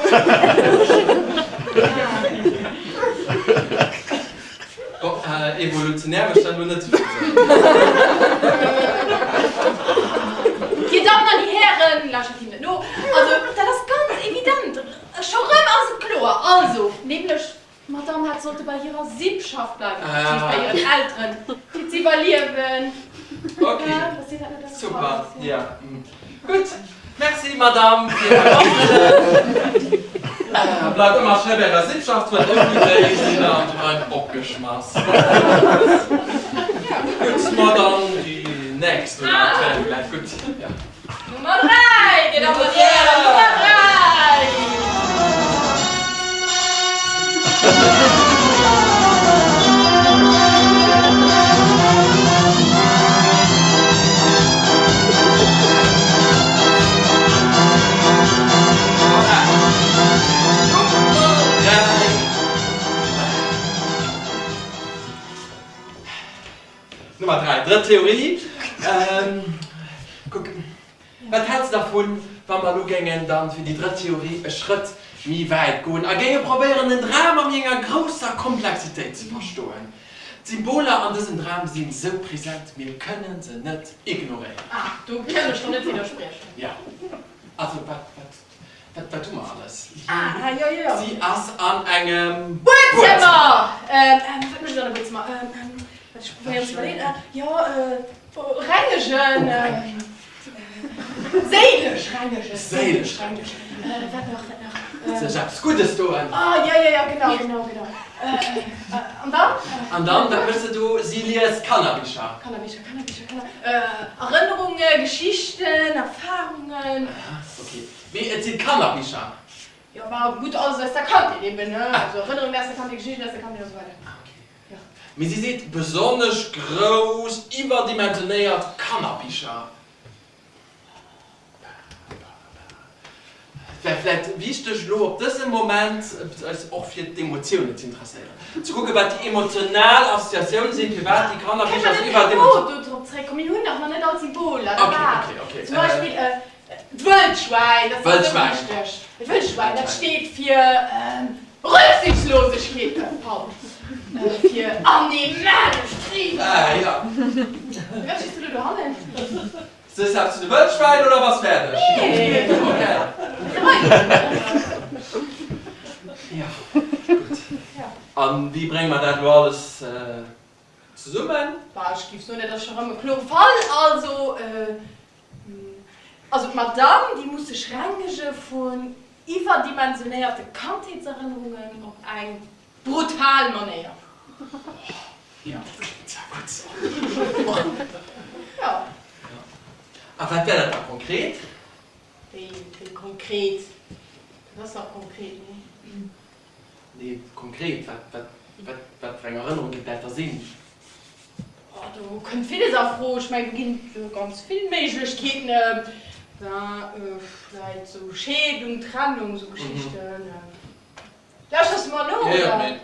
Evolutionär mécht dat elo net esou vill Sënn. Dir Dammen an Dir Hären, lauschtert him net no, also dat ass ganz evident, scho rëm ass et kloer, also nämlech d'Madame hätt sollte bei hirer Sippschaft bleiwen, dat heescht bei hiren Elteren, fir z'iwwerliewen. Ok, super, jo. Gutt, merci Madame fir Är Mathëllef. Bleift ëmmer schéi bei Ärer Sippschaft, well ouni déi sidd der anscheinend opgeschmass. Gutt, ma dann déi nächst oder dat wär vläicht gutt, jo. Nummer 3, Dir Dammen an Dir Hären, Nummer 3! Nummer 3, drëtt Theorie. Kuck, wat häls de dervun, wa mer elo géingen dann fir déi drëtt Theorie e Schrëtt méi wäit goen a géinge probéieren, den Dram an enger grousser Komplexitéit ze verstoen? D'Symboler an dësem Dram sinn sou present, mir kënnen se net ignoréieren. Ah, do kënn ech der net widderspriechen. Jo, also wat, wat, wat, wat hu mer alles? Ah, jo, jo, jo. Si ass an engem Buedzëmmer! Wat mécht et an e Buedzëmmer? Wat, ech probéieren ze iwwerleeën. Jo, rengegen. Séilesch rengegen. Séilesch rengegen. Wat nach, wat nach? Sech eppes Guddes doen. Ah, jo, jo, jo, genau, genau, genau. An dann? An dann, wat mécht se do? Si liest Kannerbicher. Kannerbicher, Kannerbicher, Kanner. Erënnerungen, Geschichten, Erfarungen. Ah, okay. Mee et si Kannerbicher. Jo, ma gutt, alles aus der Kandheet eben, ne? Also Erënnerungen aus der Kandheet, Geschichten aus der Kandheet a sou weider. Ah, okay. Mee si seet besonnesch grouss, iwwerdimensionéiert Kannerbicher. Et wär vläicht wichteg elo op dësem Moment eis och fir d'Emotiounen z'interesséieren, ze kucken, wat déi emotional Associatioune sinn, firwat déi Kannerbicher sou Kënne mer net herno do drop zréckkommen? Mir hunn nach net all d'Symboler. Ok, ok, ok. Zum Beispill d'Wëldschwäin, dat ass esou wichteg. D'Wëldschwäin, dat steet fir Rücksichtslosegkeet, pardon, fir animalesch Triebe. Firwat stees du elo dohannen? Sees eppes zu de Wëldschwäin oder bass fäerdeg? Nee. Ok. Jo, gutt. An wéi brénge mer dat elo alles zesummen? Bah, ech géif soen, dat ass scho rëm e klore Fall. Also, also d'Madame, déi muss sech rengege vun iwwerdimensionéierte Kandheetserënnerungen op eng brutal Manéier. Jo, dat kléngt sehr gutt. Jo. A wat wär dat da konkret? Wéi, wéi konkret? Dat ass dach konkret, nee? Nee, konkret, wat, wat, wat, wat fir eng Erënnerung kéint dat da sinn? Oh, do kënnt villes a Fro. Ech mengen, do ginn et ganz vill Méiglechkeeten. Ben, vläit sou Scheedung, Trennung, sou Geschichten. Lauschters de mer no, Jo, jo, oder? mee.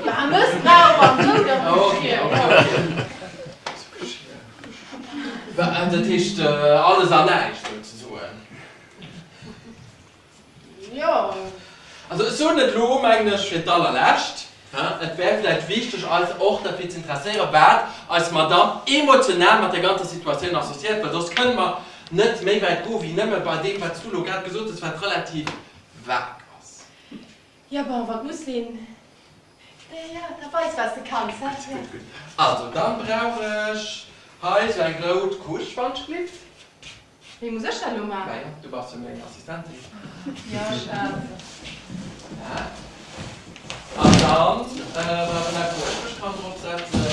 Ben, Mëssbrauch an sou, dat Oh, okay, okay, okay. Sou Geschichten. Ben, dat heescht, alles an näischt, souzesoen. Jo. Also ech soen et elo, mengen ech, fir d'allerlescht, et wär vläicht wichteg, eis och derfir ze interesséieren, wat eis Madamm emotional mat där ganzer Situatioun associéiert, well soss kënne mer net méi wäit goe wéi nëmme bei deem, wat s du elo grad gesot hues, wat relativ vag ass. Jo, bon, wat muss een, jo, da weis, wat s de kanns, he? Gutt, gutt. Also, dann brauch ech hei esou eng rout Couche, wann ech glift. Wéi muss ech dat elo maachen? Majo, du bass jo meng Assistentin. Jo, Chef. An dann brauch en eppes, wou ech mech kann drop setzen.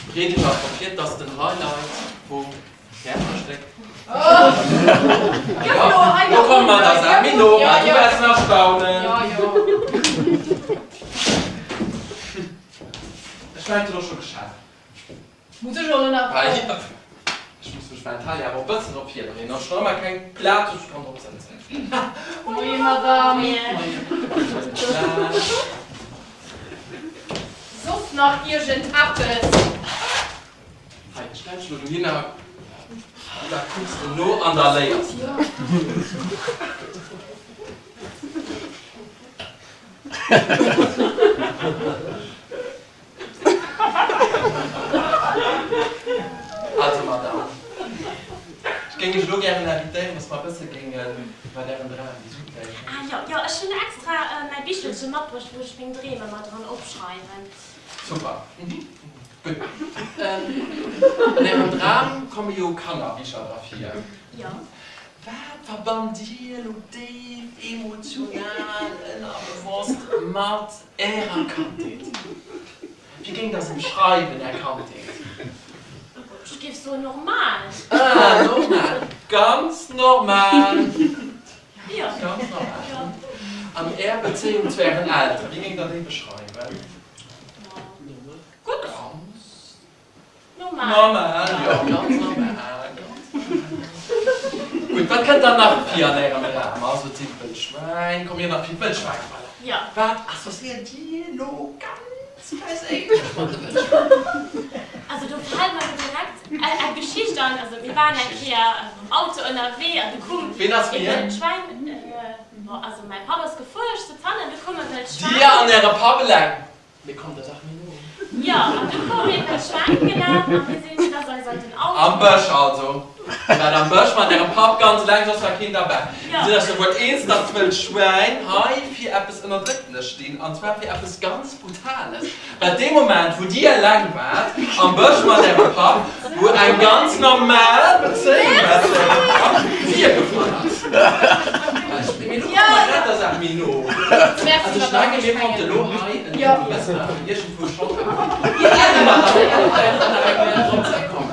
Bereet iech awer drop vir, et ass den Highlight vum Theaterstéck. Jo, Lo komme mer der Saach méi no, mä du wäerts nach staunen. Jo, jo. Ech mengen, et huet och scho geschellt. Muss ech och elo nach. Ech muss mech mental jo awer e bëssen drop virbereeden. Ech hunn nach ëmmer keng Plaz, wou ech kann drop sëtzen. Moie Madame. Soss nach iergend eppes? Hei, ech stell dech elo dohinner, da kucks de no an da léiers de. Also Madame, ech géing Iech elo gären invitéieren, dass mer e bësse géingen iwwer Ären Dram diskutéieren. Ah jo, jo, ech hunn extra mäi Bichelche matbruecht, wou ech meng Dreem ëmmer dran opschreiwen. Super. Gutt. An Ärem Dram komme jo Kannerbicher dra vir. Jo. Wat verbannt Dir elo déif emotional, ënnerbewosst mat Ärer Kandheet? Wéi géingt Der se beschreiwen, Är Kandheet? Ech géif soen normal. Ah, normal. Ganz normal. Jo. Ganz normal. An Är Bezéiung zu Ären Elteren, wéi géingt Der déi beschreiwen? Gutt. Ganz Normal. Normal, jo, ganz normal, ganz normal. Gutt, wat kënnt dann nach vir an Ärem Dram? Also, et sinn d'Wëllschwäin, komm mir nach fir d'Wëllschwäin, voilà. Jo. Wat associéiert Dir elo ganz perséinlech mat de Wëllschwäin? Also do fält mer elo direkt eng Geschicht an. Also mir waren eng Kéier mam Auto ënnerwee an du koum Ween ass ee wien? Wëllschwäin, bon, also mäi Papp ass gefuer, ech sot hannen, du koum e Wëllschwäin. Dir an Äre Papp eleng? Mir kommen der Saach méi no. Jo, an du koum een mat Schwäin gelaf a mir sinn da eis an den Auto. Am Bësch also. Dir waart am Bësch mat ärem Papp ganz eleng, soss war keen derbäi. Jo. Dir sidd iech jo wuel eens, datt d'wëllt Schwäin hei fir eppes Ënnerdrécktenes stinn, an zwar fir eppes ganz Brutales. Well dee Moment, wou dir eleng waart am Bësch mat ärem Papp, wou eng ganz normal Bezéiung war zu ärem Papp, virgefall ass. Mee elo komme mer grad der Saach méi no. Also ech menge mir konnte lo hei en bëssen awer iergendwou schonn awer drop zréckkommen.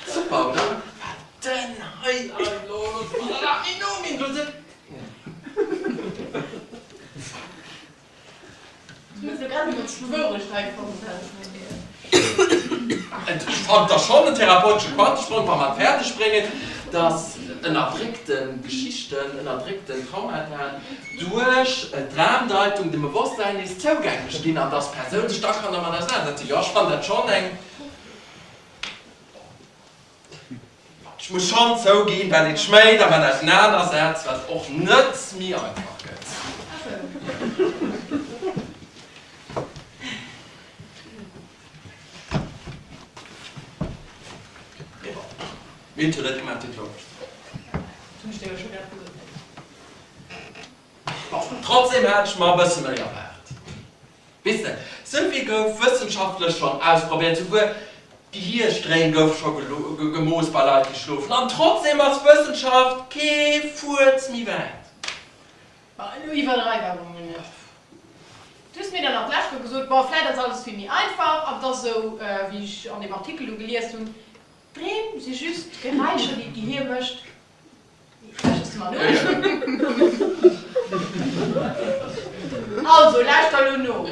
Super, oder? Wat denn hei elo? Loosse mer der Saach méi no, mir hunn do se. Et fannt der schonn en therapeutesche Quantesprong, wa mer et fäerdeg bréngen, dass ënnerdréckte Geschichten, ënnerdréckten Traumata duerch d'Dramdeitung dem Bewosstsein nees zougänglech ginn an dass d'Persoun sech da kann dermat ausenanersetzen. Jo, ech fannen dat schonn eng. Ech muss schonn zouginn, wat een schméit a wat ausenanersetzt, wat och net méi einfach gëtt. Mee bon, mir hunn et jo net gemaach, Dir d'Wourecht ze soen. Bon, trotzdem hat ech mer e bësse méi erwaart. Weess de, souvill gouf wëssenschaftlech schonn ausprobéiert, souguer d'Gehierstréim goufe scho gemooss bei Leit, déi schlofen, an trotzdem ass d'Wëssenschaft kee Fuerz méi wäit. Bon, elo iwwerdreiw awer emol net. Du hues mir dann nach d'lescht Woch gesot, bon, vläit ass alles vill méi einfach an 't ass esou, wéi ech an deem Artikel do gelies hunn, Dreem si just Geräischer, déi d'Gehier mécht. Also lauschter elo no.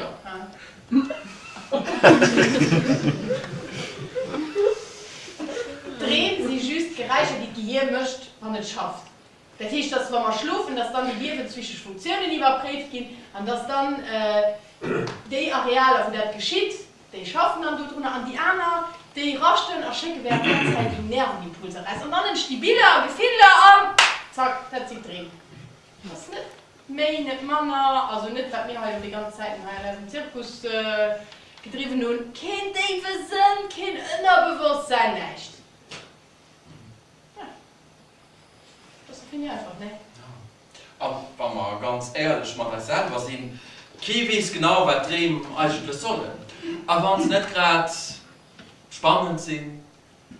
Dreem si just Geräischer, déi d'Gehier mécht, wann et schafft. Dat heescht, dass wa mer schlofen, dass dann déi liewenswichteg Funktiounen iwwerpréift ginn an dass dann déi Arealer, wou dat geschitt, Déi schaffen dann dodrunner an déi aner, déi raschten a schécke während där Zäit déi Nervenimpulser eraus. An dann entsti Biller a Gefiller an zack, dat sinn d'Dreem. Ass net méi, net manner, also net wat mir hei elo déi ganz Zäiten hei an eisem Zirkus gedriwwen hunn. Keen déiwe Sënn, keen Ënnerbewosstsäin, näischt. Ja, dat ass vill méi einfach, ne? A wa mer ganz éierlech mat eis selwer sinn, kee weess genau, wat Dreem eigentlech sollen. A wa se net grad spannend sinn,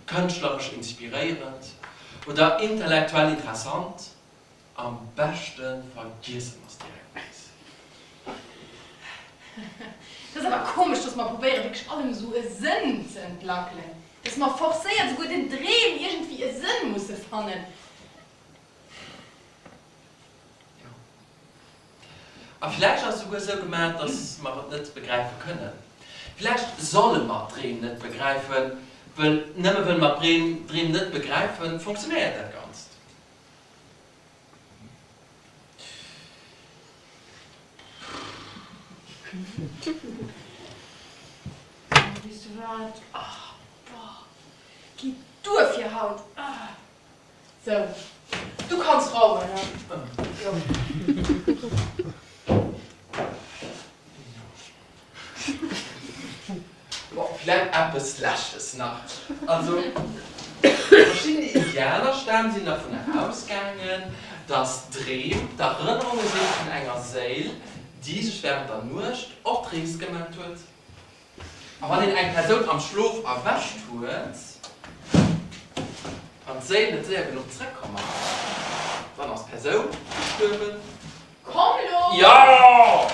kënschtleresch inspiréierend oder intellektuell interessant, am beschte vergiesse mer se direkt nees. Et ass awer komesch, dass mer probéieren, wierklech allem esou e Sënn ze entlackelen, dass mer forcéiert esouguer den Dreem iergendwéi e Sënn musse fannen. Jo. A villäicht ass et souguer esou gemaach, datt mer et net begräife kënnen. Villäicht solle mer d'Dreem net begräifen, wëll nëmme wëll mer d'Dreem net begräifen, funktionéiert dat Ganzt. Weess de wat? Ach, boah, geet duer fir haut. Sou, du kanns raumen, he? Jo. Vläit eppes Leschtes nach. Also, verschidden Indianerstämm sinn dervun ausgaangen, dass Dreem d'Erënnerunge si vun enger Séil, déi sech wärend der Nuecht op d'Rees gemat huet. A wann een eng Persoun am Schlof erwächt huet an d'Séil net séier genuch zréckkomm ass, dann ass d'Persoun gestuerwen. Komm lo! Jo!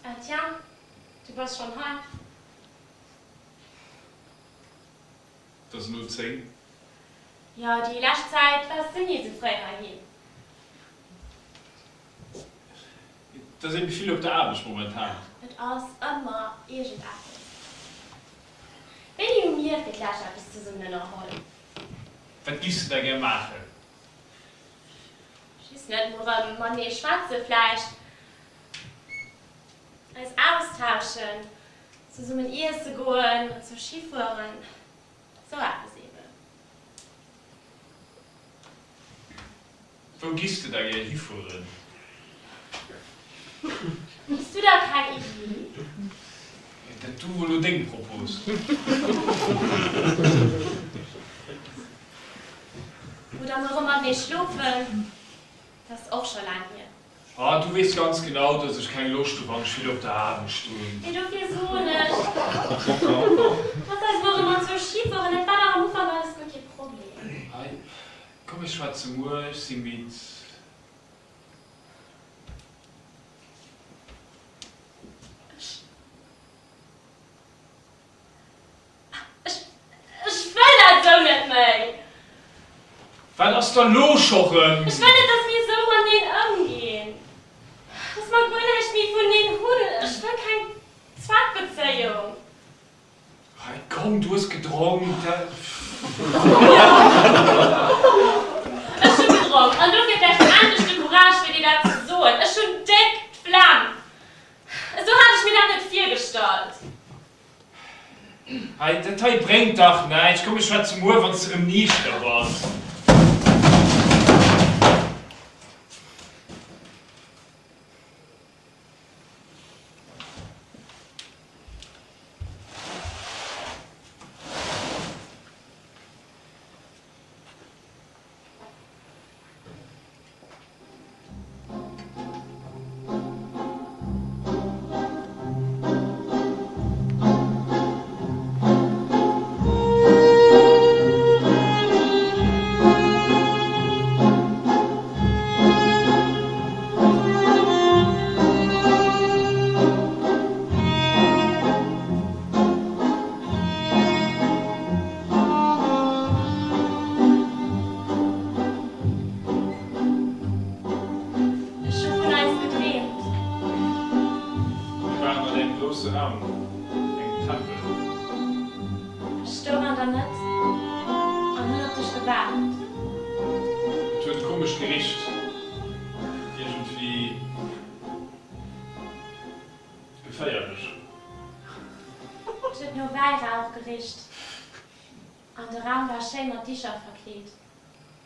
Ah tiens, du bass schonn hei. Et ass elo 10. Jo, déi lescht Zäit waars de ni esou fréi heiheem. Et ass ebe vill op der Aarbecht momentan. Et ass ëmmer iergendeppes. Wéini hu mir fir d'lescht eppes zesummen ënnerholl? Wat giffs de da gär maachen? Ech weess net, mol erëm matenee schwätze vläicht, eis austauschen, zesummen iesse goen, zu Schi fueren, sou eppes eben. Wou giffs de da gär hifueren? Hues du da keng Iddi? Dat du wor lo deng Propos. Oder mol rëm matenee schlofen, dat ass och scho laang hier. Ah, du weess ganz genau, dass ech keng Loscht hu wann ech vill op der Aarbecht hunn. Mee dofir soen ech, lass eis mol rëm anzwousch Ski fueren, dat war dach am Ufank alles guer kee Problem. Hei, komm mir schwätze muer, ech si midd. Ech. Ech. Ech wëll dat esou net méi! Wat ass da lo scho rëm? Ech wëll net, dass mir esou mateneen ëmginn. Dass mer guer näischt méi vuneneen hunn. Ech wëll keng Zweckbezéiung. Hei komm, du hues gedronk, dat. Ech hu gedronk, an dofir vläicht endlech de Courage fir dir dat ze soen. Ech hunn déck d'Flemm. Esou hat ech mir dat net virgestallt. Hei, dat hei bréngt dach näischt. Komm mir schwätze muer, wann s de rëm niichter bass. Ech hu vun eis gedreemt. Mir waren an engem grousse Raum, engem Tempel. Ech stoung an der Mëtt an hunn op dech gewaart. Et huet komesch gericht, iergendwéi geféierlech. Et huet no Wäirauch gericht an de Raum war schéi mat Dicher verkleet.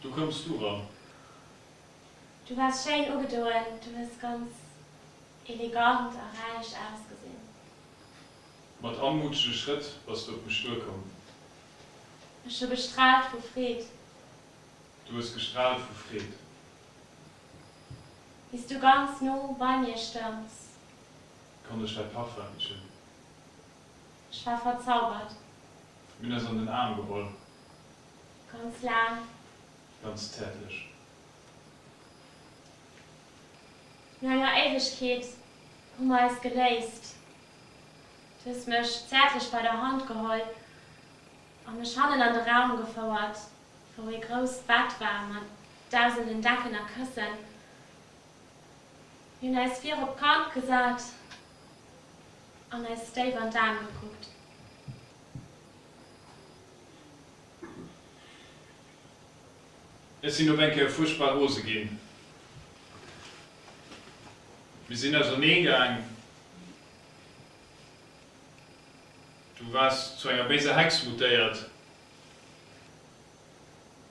Du koums du ran. Du waars schéin ugedoen, du hues ganz elegant a räich ausgesinn. Mat anmutege Schrëtt bass du op mech duerkomm. Ech hu gestraalt vu Freed. Du hues gestraalt vu Freed. Wéi s du ganz no bei mir stoungs. Konnt ech däi Parfum richen. Ech war verzaubert. Mir hunn eis an den Aarm geholl. Ganz laang. Ganz zäertlech. No enger Éiwegkeet. Hu mer eis geléist. Du hues mech zäertlech bei der Hand geholl a mech hannen an de Raum gefouert, wou ee grousst Bett war mat dausenden Decken a Këssen. Mir hunn eis vir op d'Kant gesat an eis déif an d'Aen gekuckt. Ech sinn op eng Kéier fuerchtbar rose ginn. Mir sinn ausernee gaang. Du waars zu enger béiser Hex mutéiert.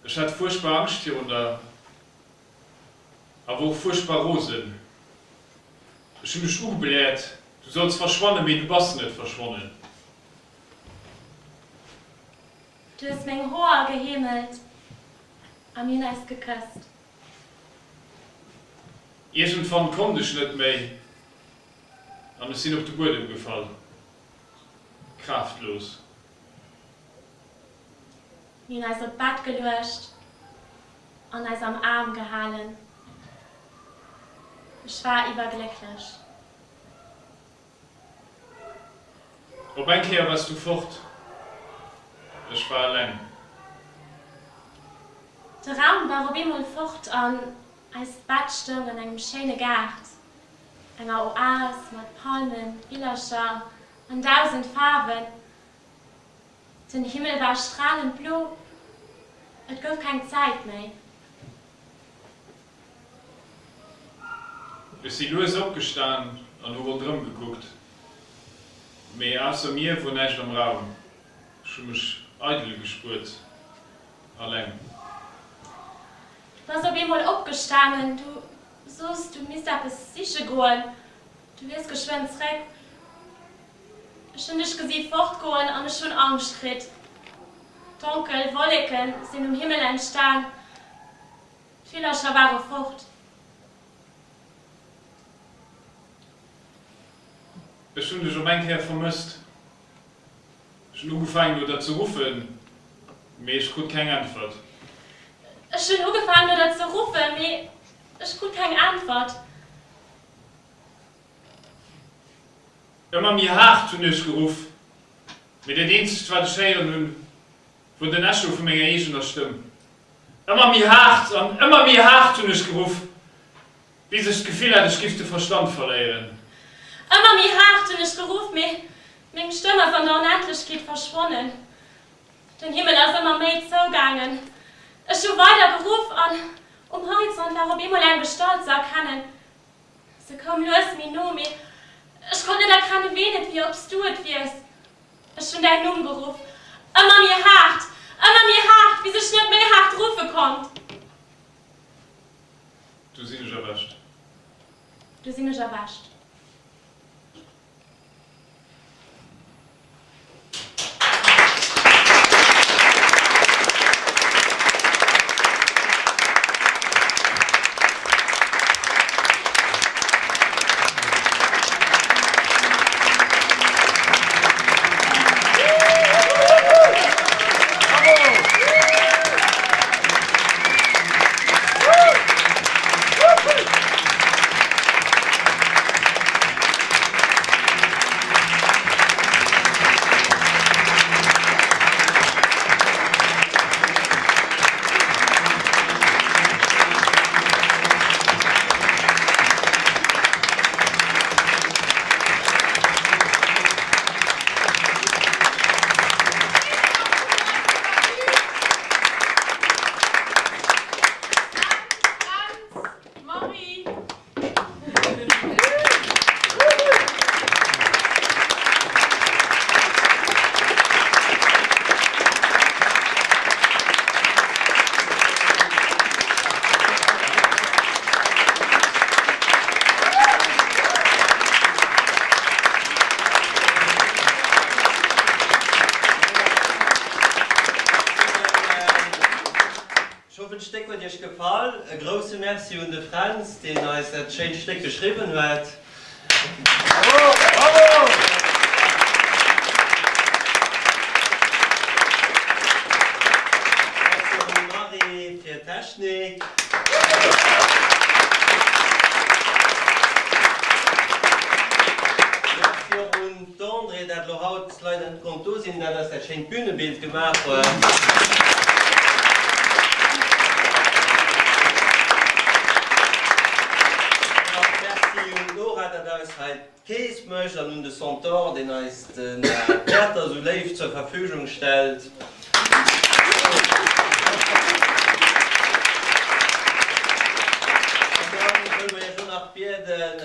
Ech hat fuerchtbar Angscht virun der a wor fuerchtbar rosen. Ech hunn dech ugebläert, du solls verschwannen, mee du bass net verschwonnen. Du hues meng Hoer geheemelt a mir hunn eis gekësst. Iergendwann konnt ech net méi an ech sinn op de Buedem gefall, kraaftlos. Mir hunn eis op d'Bett geluecht an eis am Aarm gehalen. Ech war iwwerglécklech. Op eng Kéier wars du fort, ech war eleng. De Raum war op eemol fort an eist Bett stoung an engem schéine Gaart, enger Oas mat Palmen, Villercher an dausend Faarwen. Den Himmel war stralend blo, et gouf keng Zäit méi. Ech si lues opgestan an hu ronderëm gekuckt, mee ausser mir wor näischt am Raum. Ech hu mech eidel gespuert, alleng. Du bass op eemol opgestanen, du soos, du misst eppes siche goen, du wiers geschwënn zréck. Ech hunn dech gesi fortgoen an ech hunn Angscht kritt. Donkel Wolleke sinn um Himmel entstan. D'Villercher ware fort. Ech hunn dech op eng Kéier vermësst. Ech hunn ugefaangen no der ze ruffen, mee ech krut keng Äntwert. Ech hunn ugefaangen no der ze ruffen, mee ech krut keng Äntwert. Ëmmer méi haart hunn ech geruff, mee dat eenzegt wat ech héieren hunn, wor den Echo vu menger eegener Stëmm. Ëmmer méi haart an ëmmer méi haart hunn ech geruff, bis ech d'Gefill hat, ech giff de Verstand verléieren. Ëmmer méi haart hunn ech geruff, mee meng Stëmm ass an der Onendlechkeet verschwonnen. Den Himmel ass ëmmer méi zougaangen. Ech hu weider geruff an um Horizont war op eemol eng Gestalt ze erkennen. Se koum lues méi no, mee ech konnt net erkennen, ween et wier, ob s du et wiers. Ech hunn däin Numm geruff, ëmmer méi haart, ëmmer méi haart, bis ech net méi haart ruffe konnt. Du sinn ech erwächt. Du sinn ech erwächt. Marie! Ech hoffen d'Stéck huet iech gefall. E grousse Merci un de Fränz deen eis dat schéint Stéck geschriwwen huet. Bravo! Bravo! Merci och un d'Marie fir d'Technik. leider net konnt do sinn, dat eis dat schéint Bünebild gemaach huet. An och Merci un d'Nora, dat eis hei d'Kees mécht an un de Centaure, deen eis den Theater esou léif zur Verfügung stellt. An dann wëlle mer Iech och nach bieden,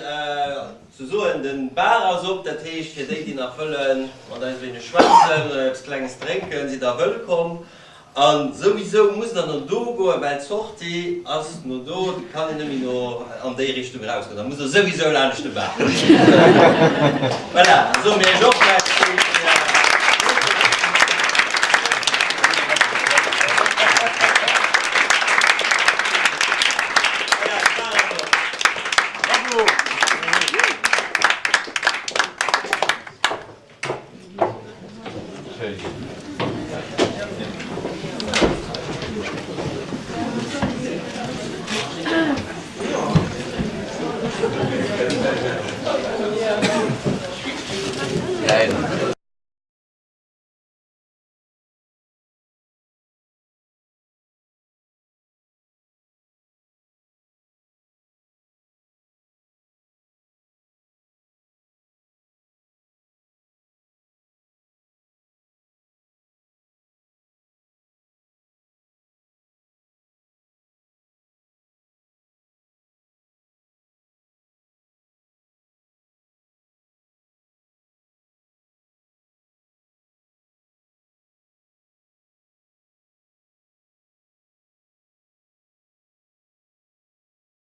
ze soen, den Bar ass op, dat heescht fir déi, déi nach wëllen mat eis e wéineg schwätzen oder eppes Klenges drénken, sidd der wëllkomm. An souwisou musst der no do goen, well d'Sortie ass no do, et kann een net méi no an déi Richtung erausgoen, da musst der souwisou laanscht de Bar. Voilà, da soe mir iech och Merci.